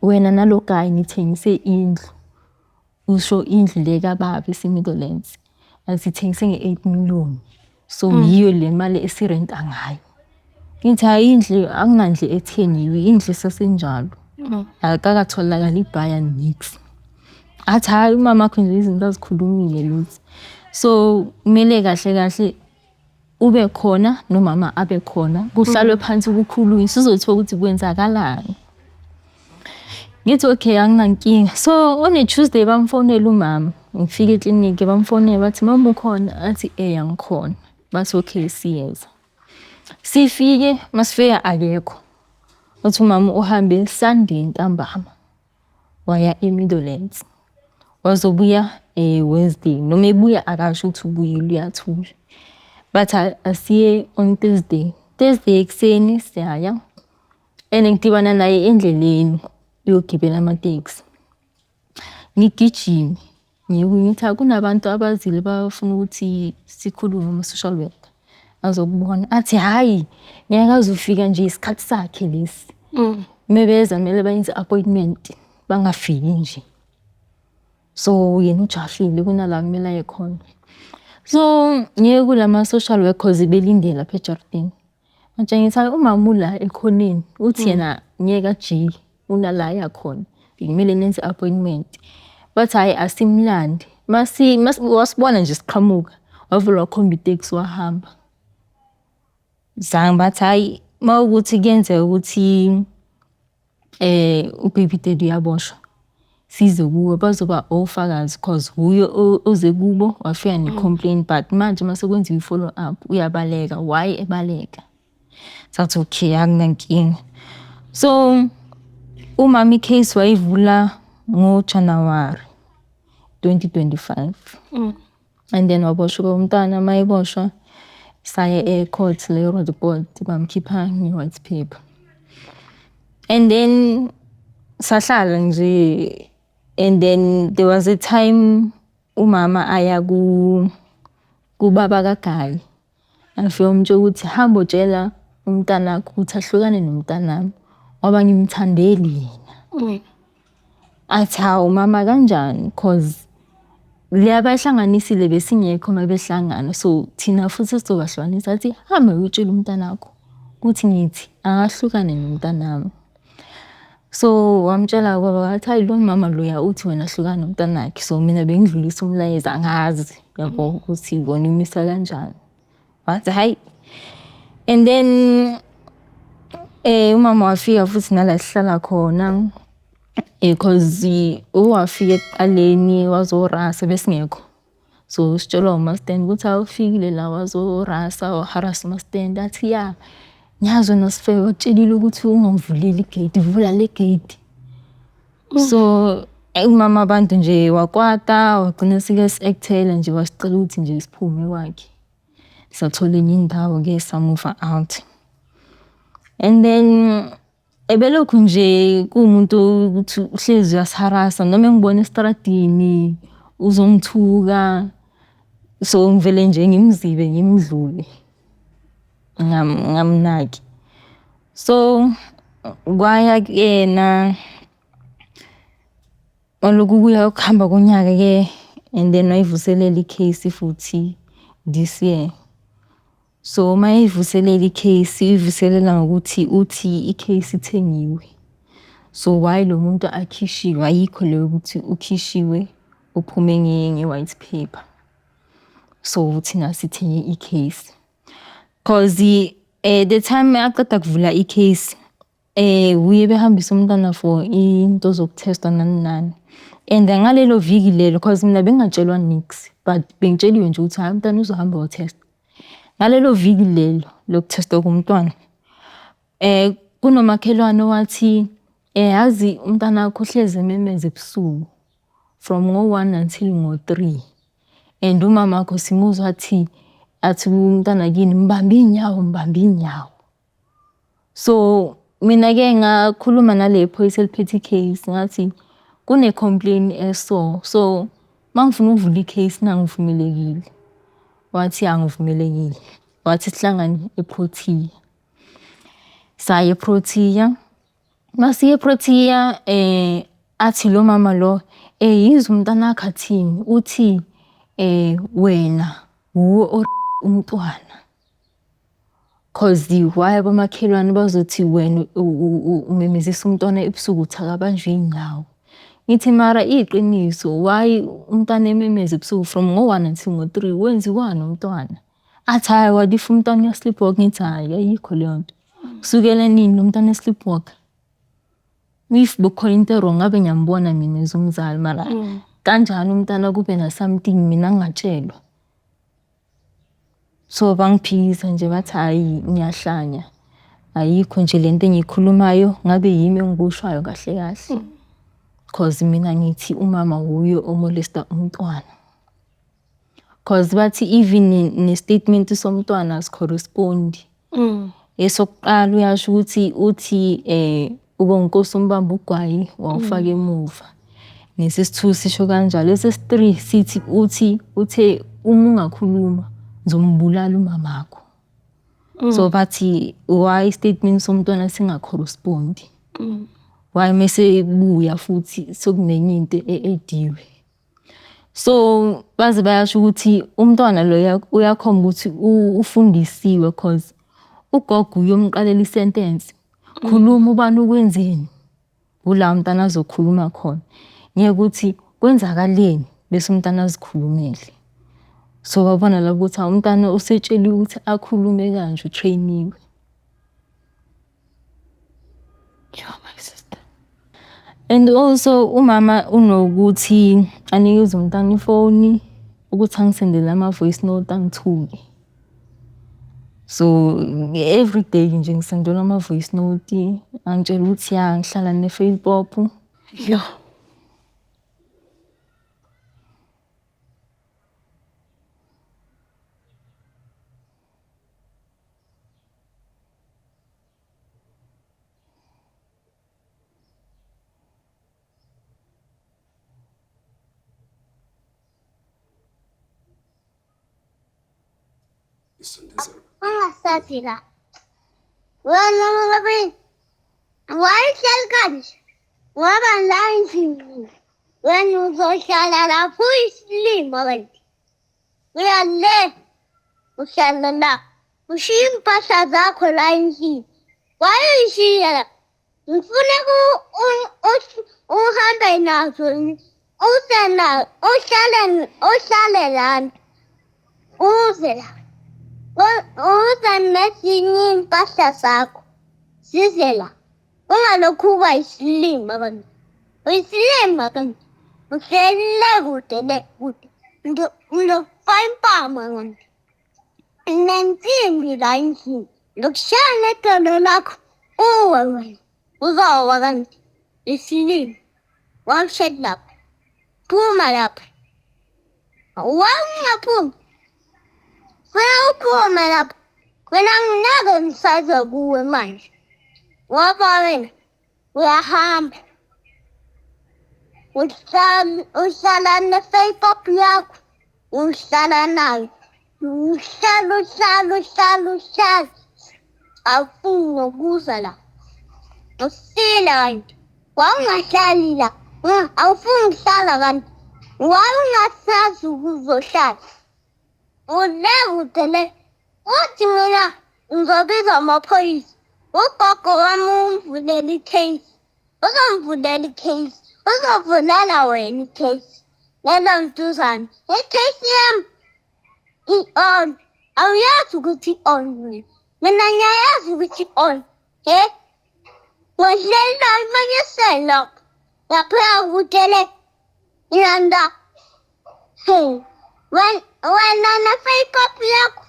wena nalo guy nithengise indlu. Usho indlu le kababa ese-Meadowlands. Athi ithengise nge-8 million. So yiyo le mali esirenta ngayo. Ngithi hhayi, indlu akunandlu ethengiwe, indlu isesenjalo. Akukakatholakali i-buyer niks. Athi hhayi, umamakho nje izinto azikhulumile lutho. So kumele kahle kahle ube khona nomama abe khona, kuhlalwe phansi kukhulunywe, sizothola ukuthi kwenzakalani. Ngithi okay, anginankinga. So on a Tuesday bamfonela umama, ngifika eklinikhi bamfonela bathi, "Mama, ukhona?" Athi, "Eh, angikhona." Bathi, "Okay, siyeza." Sifike, masifika akekho. Uthi umama uhambe Sunday ntambama waya e-Meadowlands. Wazobuya Wednesday, noma ebuya akasho ukuthi ubuyile, uyathula. Bathi asiye on Thursday. Thursday ekuseni siyaya and ngidibana naye endleleni uyogibela amatekisi. Ngigijime ngithi kunabantu abazile bafuna ukuthi sikhulume ama-social worker azokubona. Athi hhayi, ngeke azofika nje, isikhathi sakhe lesi. Mebeza kumele bayenze i-appointment, bangafiki nje. So yena ujahile, kunala kumele aye khona. So ngiye kulama social worker 'cause belinde lapha ejaridini. Ngatshela ngithi umama ula ekhoneni, uthi yena ngeke ajike, unala aya khona, kumele nenze i-appointment. Bathi hhayi, asimlande. Masi wasibona nje siqhamuka, wavele wakhomba itekisi wahamba. Zange bathi hhayi, mawukuthi kuyenzeka ukuthi u-baby daddy uyaboshwa, size kuwe, bazoba ofakazi 'cause wuye oze kubo wafika ne-complaint, but manje mase kwenziwa i-follow up uyabaleka, why ebaleka? Sathi okay, akunankinga. So umama i-case wayivula ngo-January 2025. And then waboshwa umntwana, mayeboshwa saya e-court le Roodepoort, bamkhipha nge-white paper. And then sahlala nje, and then there was a time umama aya ku kubaba kaGayi. Afike wamtshela ukuthi, "Hamba utshela umntanakho ukuthi ahlukane nomntanami ngoba ngimthandeli yena." Athi, "Hawu mama, kanjani? 'Cause le abayihlanganisile besingekho uma behlangana, so thina futhi sizobahlukanisa." Athi, "Hamba uyotshela umntanakho ukuthi ngithi akahlukane nomntanami." So wamtshela ubaba, wathi, "Hayi, lo mama loya uthi wena hlukana nomntanakhe." So mina bengidlulisa umlayezo, angazi yabo ukuthi bona imisa kanjani. Wathi hhayi. And then umama wafika futhi nala esihlala khona 'cause wafika ekuqaleni wazorasa, besingekho. So sitshelwa umastende ukuthi ufikile la wazorasa, wa-harass-a umastende, athi, "Ya, ngiyazi wena sifebe, bakutshelile ukuthi ungangivuleli i-gate, vula le gate." So umama abantu nje wakwata, wagcina seke-si-act-ela nje, wasicela ukuthi nje siphume kwakhe. Sathola enye indawo-ke, sa-move-a out. And then ebelokhu nje kuwumuntu ukuthi uhlezi uyasi-harass-a, noma engibona estradini uzongithuka. So ngivele nje ngimzibe ngimdlule, ngingamnaki. So kwaya kuyena Walokhu kuya ukuhamba konyaka-ke, and then wayivuselela i-case futhi this year. So uma eyivuselela i-case, uyivuselela ngokuthi uthi i-case ithengiwe. So why lo muntu akhishiwe? Ayikho le yokuthi ukhishiwe uphume nge-white paper. So thina sithenge i-case. 'Cause the time aqeda kuvula i-case, wuye behambisa umntwana for into zoku-test-wa nani nani. And ngalelo viki lelo, 'cause mina bengingatshelwa niks, but bengitsheliwe nje ukuthi hhayi, umntwana uzohamba ayo-test-wa. Ngalelo viki lelo loku-test-wa komntwana, kunomakhelwane owathi, "Yazi umntanakho uhlezi ememeza ebusuku from ngo-1 until ngo-3. And umamakho simuzwa athi umntwana kini, mbambe iy'nyawo, mbambe iy'nyawo." So mina-ke ngakhuluma nale phoyisa eliphethe i-case, ngathi kune-complaint eso, so uma ngifuna ukuvula i-case na ngivumelekile? Wathi angivumelekile. Wathi sihlangane e-Protea. Saya e-Protea. Masiya e-Protea, athi lo mama lo, Yizwa umntanakho athini, uthi wena wuwe umntwana. Cause why abomakhelwane bazothi wena umemezisa umntwana ebusuku uthi akabanjwe iy'nyawo. Ngithi mara iqiniso why umntwana ememeza ebusuku from ngo-one until ngo-three wenziwani umntwana? Athi hhayi what if umntwana uya-sleep walk? Ngithi hhayi ayikho leyo nto. Kusukela nini lo mntwana e-sleep walk-a? If bekukhona into e-wrong ngabe ngiyambona mina as umzali mara kanjani umntana kube na-something mina ngingatshelwa? So bangiphikisa nje bathi hhayi ngiyahlanya, ayikho nje lento engiyikhulumayo ngabe yimi engiboshwayo kahle kahle. Cause mina ngithi umama wuye o-molest-a umntwana. Cause bathi even ne-statement somntwana asi-correspond-i. Esokuqala uyasho ukuthi uthi uBonginkosi umbambe ugwayi wawufaka emuva. Nesesi-two sisho kanjalo. Esesi-three sithi uthi uthe uma ungakhuluma ngizombulala umamakho. So bathi why i-statement somntwana singa-correspond-i? Why mese ebuya futhi sekunenye into e-add-iwe? So baze bayasho ukuthi umntwana loya uyakhomba ukuthi ufundisiwe cause ugogo uyomqalela i-sentence. Khuluma ubani ukwenzeni? Kula umntwana azokhuluma khona. Ngeke ukuthi kwenzakaleni bese umntwana azikhulumele. So babona lapho ukuthi hawu umntwana usetsheliwe ukuthi akhulume kanje u-train-iwe. Yo, my sister. And also umama unokuthi anikeze umntwana ifoni ukuthi angisendele ama-voice note angithuke. So every day nje ngisendelwa ama-voice note angitshela ukuthi ya ngihlala ne-fail pop. Yo. Ungasathi la. Wena ngoba wayehleli kanje. Waba la endlini. Wena uzohlala lapho uyisilima wena. Uya le. Uhlala la. Ushiya impahla zakho la endlini. Wayishiya la. Ngifuna uhambe nazo uze na uhlale uhlale lana. Uze la. Uze nezinye iy'mpahla zakho. Size la. Ungalokhu uba yisilima kanje. Uyisilima kanje. Uhleli le kude le kude. Ngizokufaka impama kanje. Nensimbi la endlini. Ngizokushaya ngedolo lakho uwe wena. Uzowa kanje. Isilima. Wawuhleli lapha. Phuma lapha. Wawungaphumi. Funa uphume lapha. Wena ngeke ngisaze kuwe manje. Ngoba wena uyahamba. Uhlala ne-fake up yakho. Uhlala nayo. Uhlala uhlala uhlala uhlala. Awufuni nokuza la. Usile kanti. Wawungahlali la. Awufuni ukuhlala kanti. Wawungasazi ukuzohlala. Ule kude le. Uthi mina ngizobiza amaphoyisa. Ugogo wami umvulela i-case. Uzomvulela i-case. Uzovulela wena i-case. Lelo ntuzane. I-case yami i-on. Awuyazi ukuthi i-on wena. Mina ngiyayazi ukuthi i-on. He? Ngodlela imanyiselo. Lapha kude le. Ilanda. Hey. Wena ne-fake up yakho.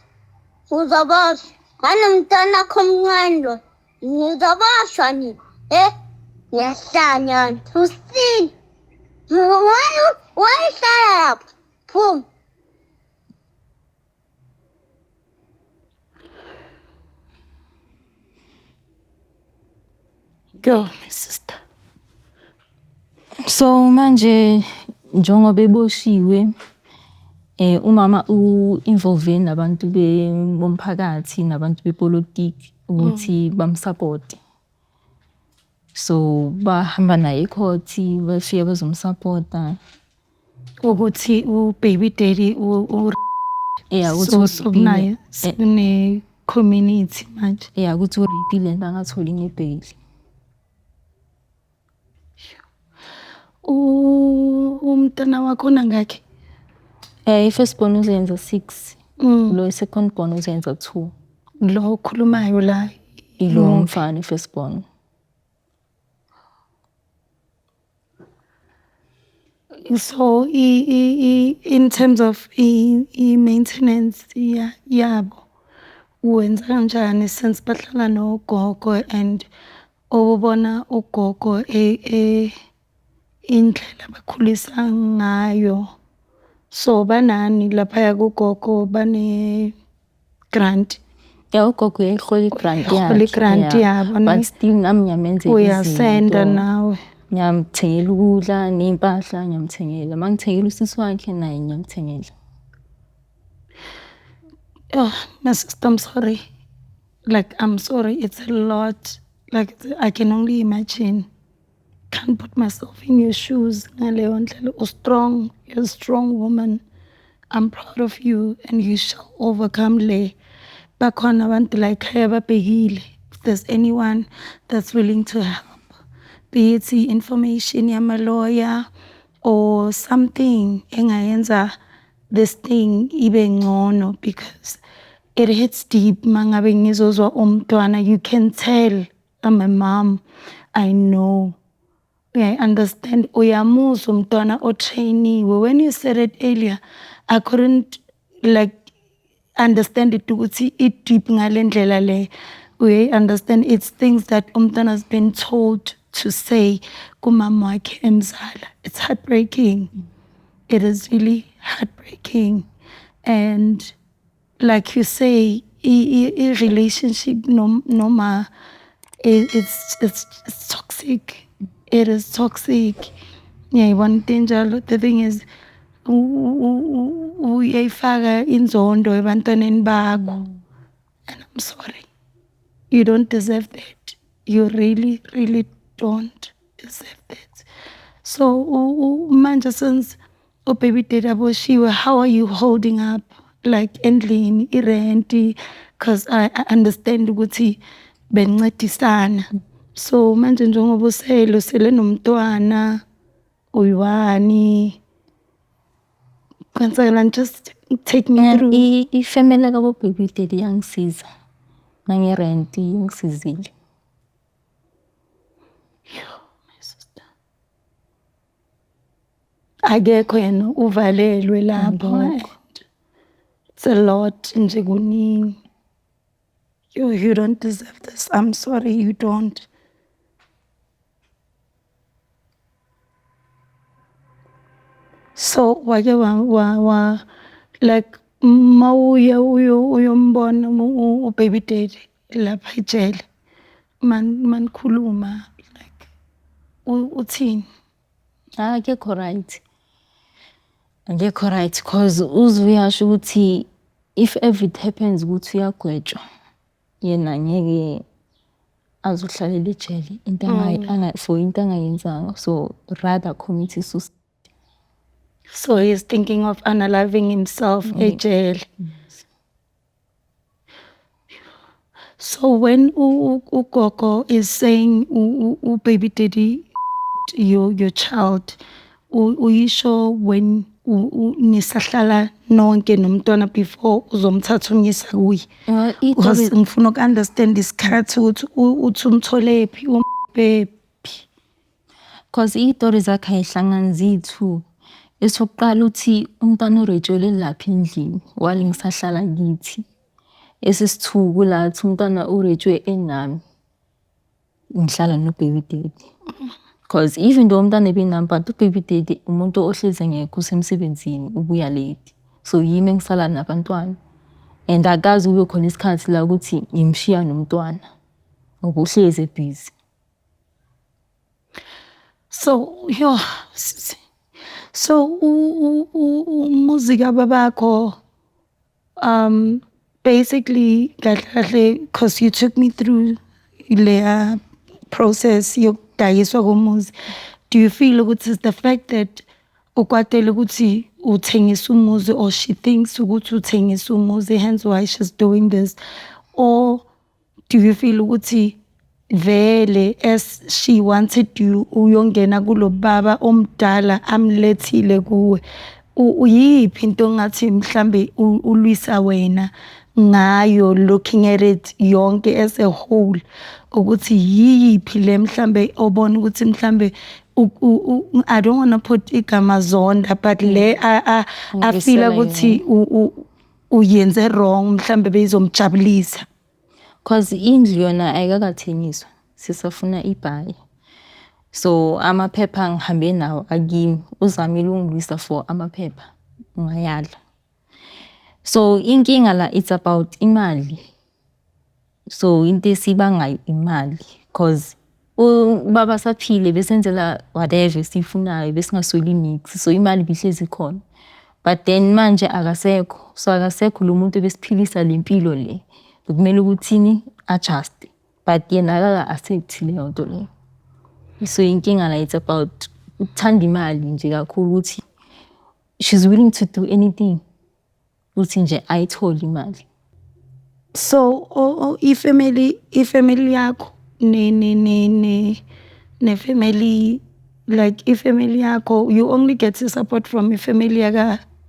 Uzoboshwa. Nganomntwana wakho omncane lo. Nizoboshwa nina. Eh? Niyahlanya. Usile. Wayihlala lapho. Phuma. Go, my sister. So manje njengoba eboshiwe umama u-involve nabantu bomphakathi nabantu bepolitiki ukuthi bam-support. So bahamba naye e-court, bafike bazomsapota. Ukuthi u-baby daddy Yeah, ukuthi so u-rape-ile. sokunaye sekune-community manje. Yeah, ukuthi u-rape-ile and angatholi ne-bail. Umntana wakho unangakhi? I-first born uzoyenza 6. Lo second born uzoyenza 2. Lo okhulumayo la? Ilo mfana, i-first born. So in terms of i-maintenance yabo, wenza kanjani since bahlala nogogo and obubona ugogo indlela abakhulisa ngayo? So banani laphaya kugogo, bane-grant? Yeah, ugogo uyayihola i-grant Uyayihola yakhe. i-grant yabo, ne? But still nami ngiyamenzela Uyasenda izinto. nawe. Ngiyamthengela ukudla ney'mpahla ngiyamthengela. Uma ngithengela usisi wakhe naye ngiyamthengela. Oh, my sister, I'm sorry. Like, I'm sorry, it's a lot. Like, I can only imagine. Can't put myself in your shoes. Ngaleyo ndlela, u-strong, you're a strong woman. I'm proud of you and you shall overcome le. Bakhona abantu la ekhaya babhekile. If there's anyone that's willing to help, be it information yama-lawyer or something engayenza this thing ibe ngcono, because it hits deep mangabe ngizozwa umntwana. You can tell I'm a mom, I know. I understand. Uyamuzwa umntwana otrainiwe. When you said it earlier, I couldn't like understand it ukuthi it deep ngale ndlela le. We understand it's things that umntwana has been told to say kumama wakhe emzala. It's heartbreaking. It is really heartbreaking. And like you say, i relationship noma it's toxic. It is toxic. Ngiyayibona into enjalo. The thing is, uyayifaka inzondo ebantwaneni bakho. And I'm sorry. You don't deserve that. You really, really don't deserve that. So manje since u-baby daddy aboshiwe, how are you holding up? Like endlini, i-rent, because I understand ukuthi benincedisana. So manje njengoba usele nomntwana uyi-one, kwenzakalani? Just take me through. I-family kabo baby daddy yangisiza. Nange-rent ingisizile. My sister. Akekho yena, uvalelwe lapho. Akekho. And it's a lot nje, kuningi. You don't deserve this. I'm sorry, you don't. So wake wa like mawuya uyombona u-baby daddy lapha ejele, man manikhuluma, like uthini? Akekho right. Akekho right, cause uze uyasho ukuthi if ever it happens ukuthi uyagwetshwa, yena ngeke azohlalela ejele into for into angayenzanga, so rather commit suicide. So he's thinking of unaliving himself ejele. So when ugogo is saying u-baby daddy your child, uyisho when nisahlala nonke nomntwana before uzomthatha umyisa kuye? Because ngifuna uku-understand isikhathi ukuthi uthi umtholephi umbephi. Cause iy'tori zakhe ay'hlangani ziyi-two. Esokuqala uthi umntwana uretshelwe lapha endlini while ngisahlala kithi. Esesi-two kula athi umntwana uretshwe enami, ngihlala no-baby daddy. Cause even though umntwana ebenami, but u-baby daddy umuntu ohlezi engekho, usemsebenzini, ubuya late. So yimi engisala nabantwana. And akaze kube khona isikhathi la ukuthi ngimshiya nomntwana ngoba uhlezi ebhizi. So yo sisi. So umuzi kababakho, basically kahle kahle, cause you took me through leya process. yokudayiswa komuzi, do you feel ukuthi it's the fact that ukwatele ukuthi uthengisa umuzi, or she thinks ukuthi uthengisa umuzi, hence why she's doing this, or do you feel ukuthi vele as she wanted you uyongena kulo baba omdala amlethile kuwe? Uyiphi into ongathi mhlambe ulwisa wena ngayo, looking at it yonke as a whole, ukuthi yiyiphi le mhlambe obona ukuthi mhlambe I don't want to put igama zonda, but le a-feela Ngilwisela ukuthi uyenze wrong, mhlambe beyizomjabulisa? 'Cause indlu yona ayikakathengiswa, sisafuna ibhayi. So amaphepha ngihambe nawo akimi, uzamile ukungilwisa for amaphepha, ngayala. So inkinga la, it's about imali. So into esibangayo imali, 'cause ubaba saphile besenzela whatever esiyifunayo, besingasweli niks, so imali ibihlezi ikhona. But then manje akasekho, so akasekho lo muntu ebesiphilisa le mpilo le. Bekumele ukuthini adjust, but yena akaka-accept leyo nto leyo. So inkinga la, it's about ukuthanda imali nje kakhulu, ukuthi she's willing to do anything ukuthi nje ayithole imali. So i-family yakho ne family, like i-family yakho, you only get support from i-family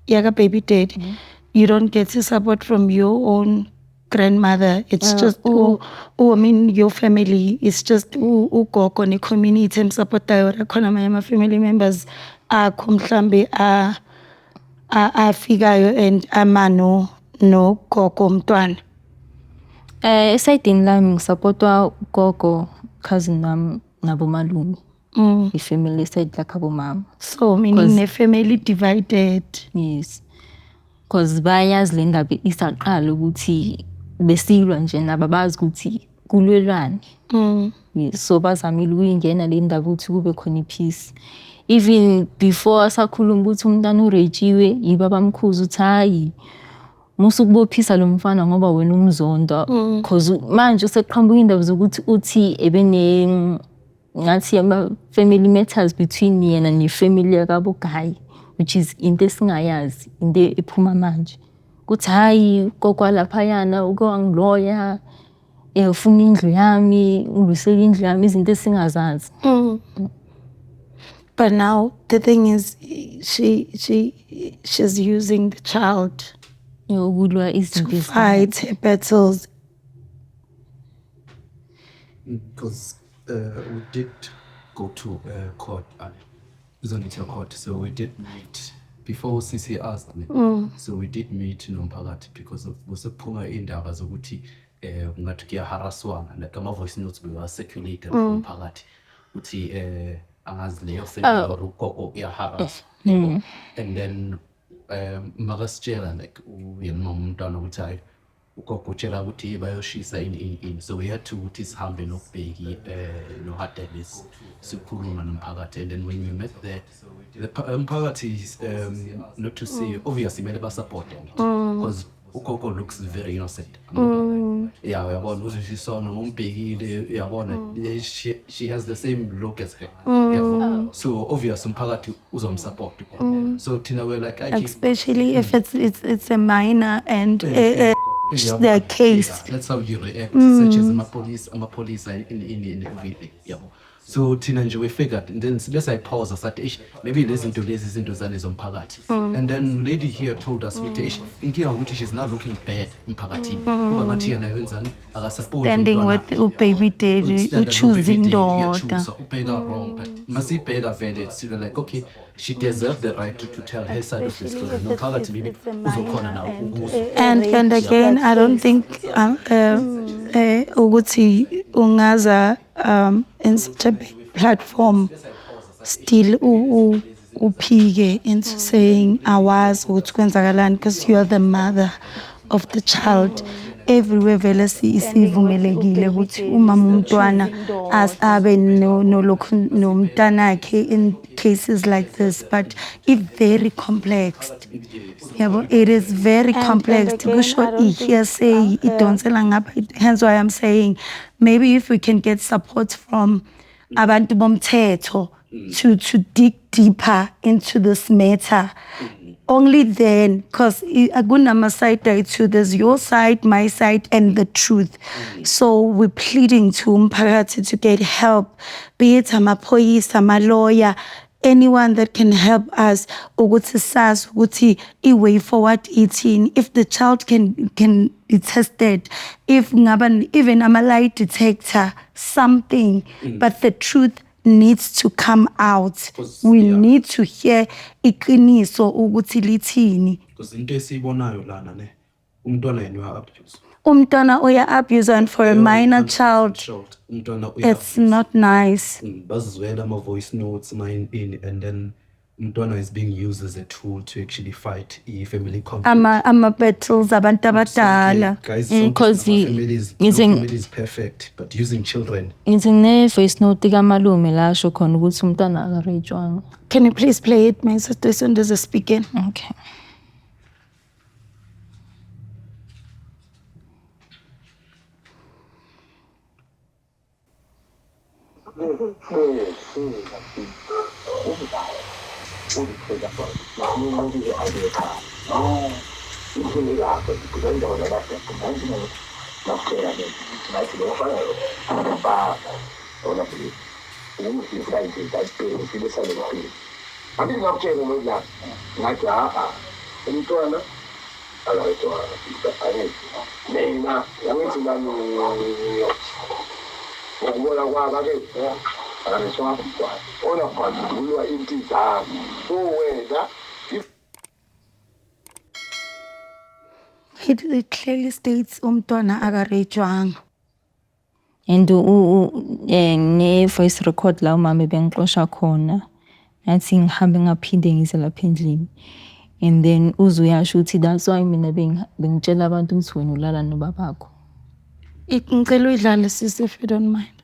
yaka baby daddy? You don't get support from your own grandmother? It's just I mean, your family is just ugogo ne-community em-supportayo, or khona amanye ama-family members akho mhlambe afikayo and ama no nogogo umntwana? E-side-ini lami ngi-supportwa ugogo, cousin wami, nabomalume. I-family side lakhabo mama. So meaning ne-family divided. Yes. 'Cause bayazi le ndaba isaqala ukuthi besilwa nje, nabo abazi ukuthi kulwelwani. Yes, so bazamile ukuyingena le ndaba ukuthi kube khona i-peace. Even before asakhuluma ukuthi umntwana u-rape-iwe, yibo abamkhuza ukuthi hhayi, musa ukubophisa lo mfana ngoba wena umzonda. 'Cause manje sekuqhamuka iy'ndaba zokuthi uthi ebene ngathi ama-family matters between yena ne-family yakabo guy, which is into esingayazi, into ephuma manje. Kuthi hhayi, ugogo walaphayana uke wangiloya, ufuna indlu yami, ungilwisela indlu yami, izinto esingazazi. But now the thing is, she's using the child Yokulwa to izinto. fight her battles. Because we did go to court, Zonita court. So we did meet before CC asked me. So we did meet nomphakathi because of kusekuphuma indaba zokuthi ngathi kuya-harasswana, like ama-voice notes bewa-circulate umphakathi ukuthi angazi leyo family or ugogo uya-harass. And then makasitshela, like uyena mama umntwana, ukuthi hayi, ugogo utshela ukuthi bayoshisa ini ini ini, so we had to ukuthi sihambe noBheki noHadelis sikhuluma nomphakathi. And then when we met there, the umphakathi is not to say, obviously kumele ba-support because ugogo looks very innocent. Yeah, uyabona uzishisona umbhekile, uyabona she has the same look as her. Yabo, so obvious umphakathi uzom-support. So thina we're like, "Ayi, Especially if it's a minor and their case. Yeah, that's how you react, such as amapolice, amapolisa in everything, yabo. So thina nje we figured, and then bese ayi-pause, sathi eish, maybe lezi zinto lezi izinto zalezo mphakathi. And then lady here told us ukuthi eish, inkinga ukuthi she's not looking bad emphakathini, kuba ngathi yena wenzani, aka-support Standing umntwana. With u-baby daddy, Stand u-choose no-baby daddy, indoda. uya-choose, ubheka wrong, but masibheka vele sile like, okay, she deserves the right to tell her side of the story. Nomphakathi maybe uzokhona nawo ukuzwa. And again, I don't think ukuthi ungaza in such a big platform still uphike into saying awazi ukuthi kwenzakalani, because you are the mother of the child. Everywhere vele sivumelekile ukuthi umama umntwana abe nolokhu nomntanakhe in cases like this, but it's very complex, yabo. It is very complex. Kusho i-hearsay idonsela ngapha, hence why I'm saying maybe if we can get support from Abantu bomthetho to dig deeper into this matter. Only then, because akunama side ayi-two, there's your side, my side, and the truth. So we're pleading to umphakathi to get help, be it amaphoyisa, ama-lawyer, anyone that can help us ukuthi sazi ukuthi i-way forward ithini. If the child can be tested, if ngaba even ama-lie detector, something, but the truth needs to come out. We need to hear iqiniso ukuthi lithini. Because into esiyibonayo lana ne, umntwana yena uya-abuse. Umntwana uya-abuse, and for a minor child, Child, umntwana it's uya-abuse. Not nice. Bazizwela ama-voice notes mine in, and then umntwana is being used as a tool to actually fight i-family conflict. Ama-battles abantu abadala. Guys, sonke 'Cause sinama-families, no family is perfect, but using children. Ngithi ngine-voice note kamalume la asho khona ukuthi umntwana akareyitshwanga. Can you please play it, my sister, as soon as I speak in? Okay. Angithi ngakutshela ukuthi la ngathi ha-a umntwana akayitwala, angithi mina angithi nami ngokubona kwaba-ke akayitwala umntwana ona bhandulwa intizami so wena. It clearly states umntwana akareyitshwanga. And ne-voice record la umama ebengixosha khona. Ngathi ngihambe ngaphinde ngize lapha endlini. And then uze uyasho ukuthi that's why mina bengitshela abantu ukuthi wena ulala nobabakho. Ngicela uyidlale, sis, if you don't mind.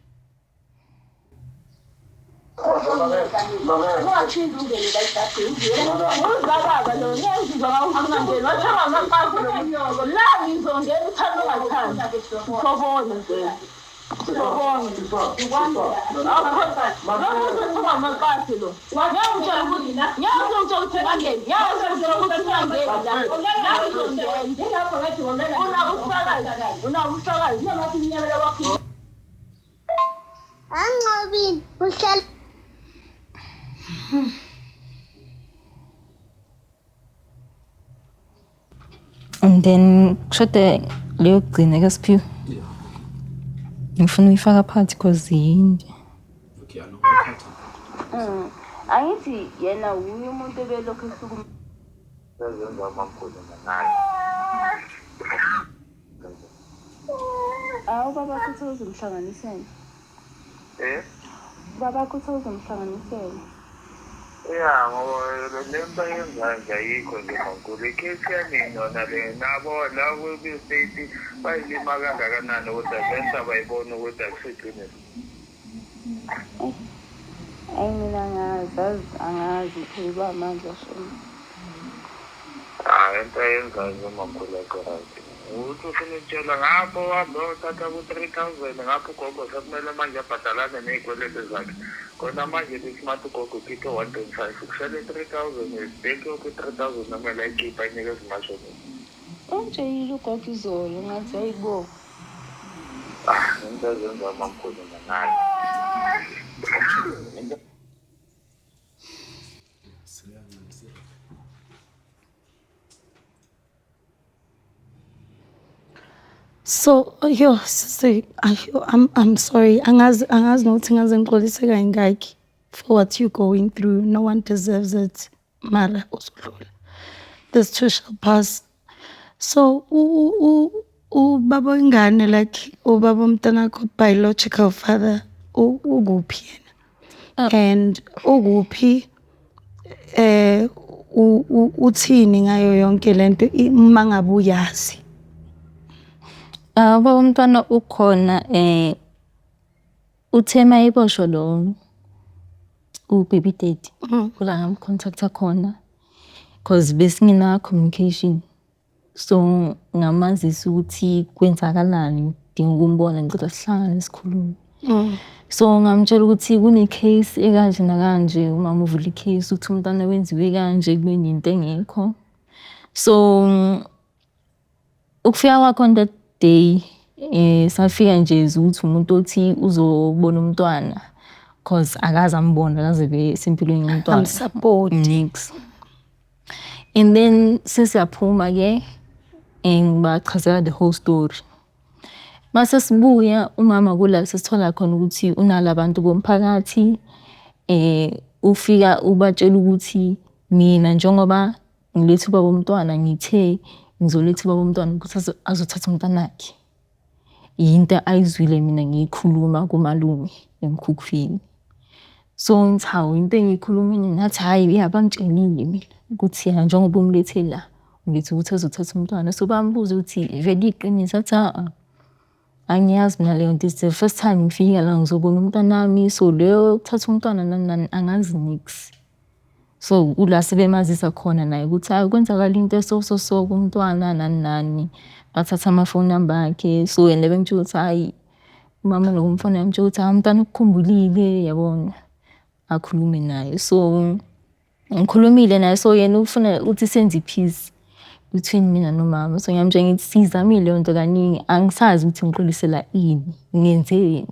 Anqobile uhlala. And then kushode leyo kugcina kaSiphiwe. Yeah. Ngifuna uyifaka phakathi cause yinde. Okay, I know. I'll cut it. Angithi yena wuye umuntu ebelokhu ehlukuma. Awu, baba kuthi uzomhlanganisela. Eh? Baba kuthi uzomhlanganisela. Ya, ngoba le nto ayenzayo nje ayikho nje mankulu. Ikhesi yanini yona le? Nabo la kwi-state bayilima kangakanani ukuthi lento abayiboni ukuthi akusiqiniso? Ayi, mina angazi, azi angazi uphelelwa amandla shame. Hayi, into ayenzayo nje mankulu ayikho right. Ukuthi ufuna ukutshela ngapho uhambe uyothatha ku-3,000 ngapho, ugogo sekumele manje abhadalane ney'kweletu zakhe khona manje. This month ugogo ukhiphe 1.5, kusele 3,000. Bheke ku-3,000 okumele ayikhiphe ayinikeze umashonisa. Ungitshelile ugogo izolo, ngathi hayibo. Ah, into ezenza mamkhulu nangani. Siyancamisela. So, yo, sister, I'm sorry. Angazi nokuthi ngaze ngixolise kayingaki for what you're going through. No one deserves it. Mara uzodlula. This too shall pass. So, ubaba wengane, like ubaba womntanakho, biological father, ukuphi yena? And ukuphi, uthini ngayo yonke lento uma ngabe uyazi? Ah, ubaba umntwana ukhona. Uthe mayeboshwa lo u-baby daddy, kula ngam-contact-a khona cause besingena communication. So ngamazisa ukuthi kwenzakalani, ngidinga ukumbona, ngicela sihlangane sikhulume. So ngamtshela ukuthi kune-case ekanje nakanje, umama uvule i-case ukuthi umntwana wenziwe kanje kube nento engekho. So ukufika kwakhe on that day safika nje ukuthi umuntu othi uzobona umntwana cause akaze ambone, akaze abe sempilweni yomntwana. Am-support. Nix. And then sesiyaphuma-ke ngibachazela the whole story. Mase sibuya umama kula sesithola khona ukuthi unalabantu bomphakathi, ufika ubatshela ukuthi mina njengoba ngiletha ubaba womntwana ngithe ngizoletha ubaba womntwana ukuthi azothatha umntanakhe. Yinto ayizwile mina ngiyikhuluma kumalume emkhukhwini. So ngithi hawu, into engiyikhulumile, ngathi hhayi ya bangitshelile mina ukuthi yena njengoba umlethe la, umlethe ukuthi azothatha umntwana. So bambuza ukuthi vele iqiniso, athi a-a angiyazi mina leyo nto, it's the first time ngifika la ngizobona umntanami, so leyo yokuthatha umntwana nani nani angazi niks. So kula sebemazisa khona naye ukuthi hhayi kwenzakala into eso so so kumntwana nani nani. Bathatha ama-phone number akhe, so yena bengitshela ukuthi hhayi umama lo umfana uyamtshela ukuthi hhayi umntwana ukukhumbulile yabona, akhulume naye. So ngikhulumile naye, so yena ufuna ukuthi senze i-peace between mina nomama. So ngiyamtshela ngithi siyizamile leyo nto kaningi, angisazi ukuthi ngixolisela ini, ngenzeni.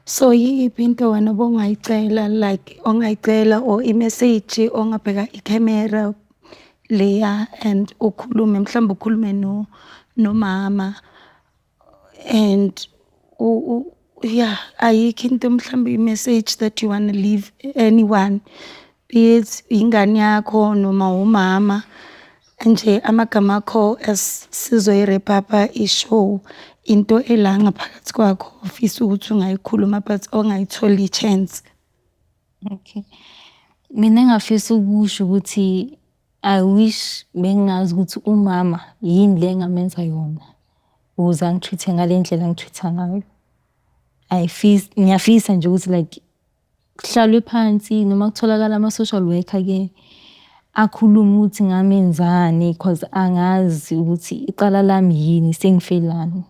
So yiyiphi into wena obungayicela, like ongayicela or i-message ongabheka ikhamera leya and ukhulume, mhlawumbe ukhulume no nomama and yeah, ayikho into mhlawumbe i-message that you wanna leave anyone, be it ingane yakho noma umama nje, amagama akho as sizoyi-wrap up i-show, into ela ngaphakathi kwakho ofisa ukuthi ungayikhuluma but ongayitholi i-chance. Okay. Mina engafisa ukusho ukuthi I wish bengingazi ukuthi umama yini le engamenza yona ukuze angi-treat-e ngale ndlela angi-treat-a ngayo. Ngiyafisa nje ukuthi like kuhlalwe phansi noma kutholakala ama-social worker-ke akhulume ukuthi ngamenzani cause angazi ukuthi icala lami yini, sengifelani.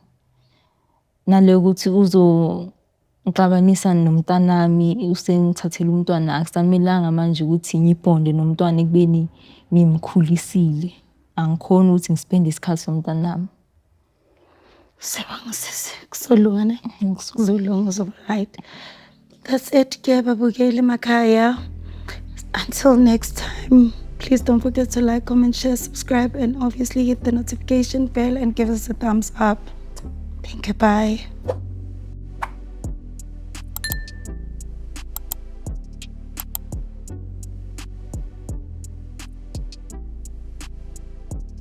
Nale yokuthi uzongixabanisa nomntanami, usengithathela umntwana, akusamelanga manje ukuthi ngibhonde nomntwana ekubeni ngimkhulisile. Angikhoni ukuthi ngi-spend-e isikhathi nomntanami. Siyabonga sisi, kuzolunga ne? Kuzolunga, uzoba right. That's it ke babukeli emakhaya. Until next time, please don't forget to like, comment, share, subscribe, and obviously hit the notification bell and give us a thumbs up. Thank you, bye.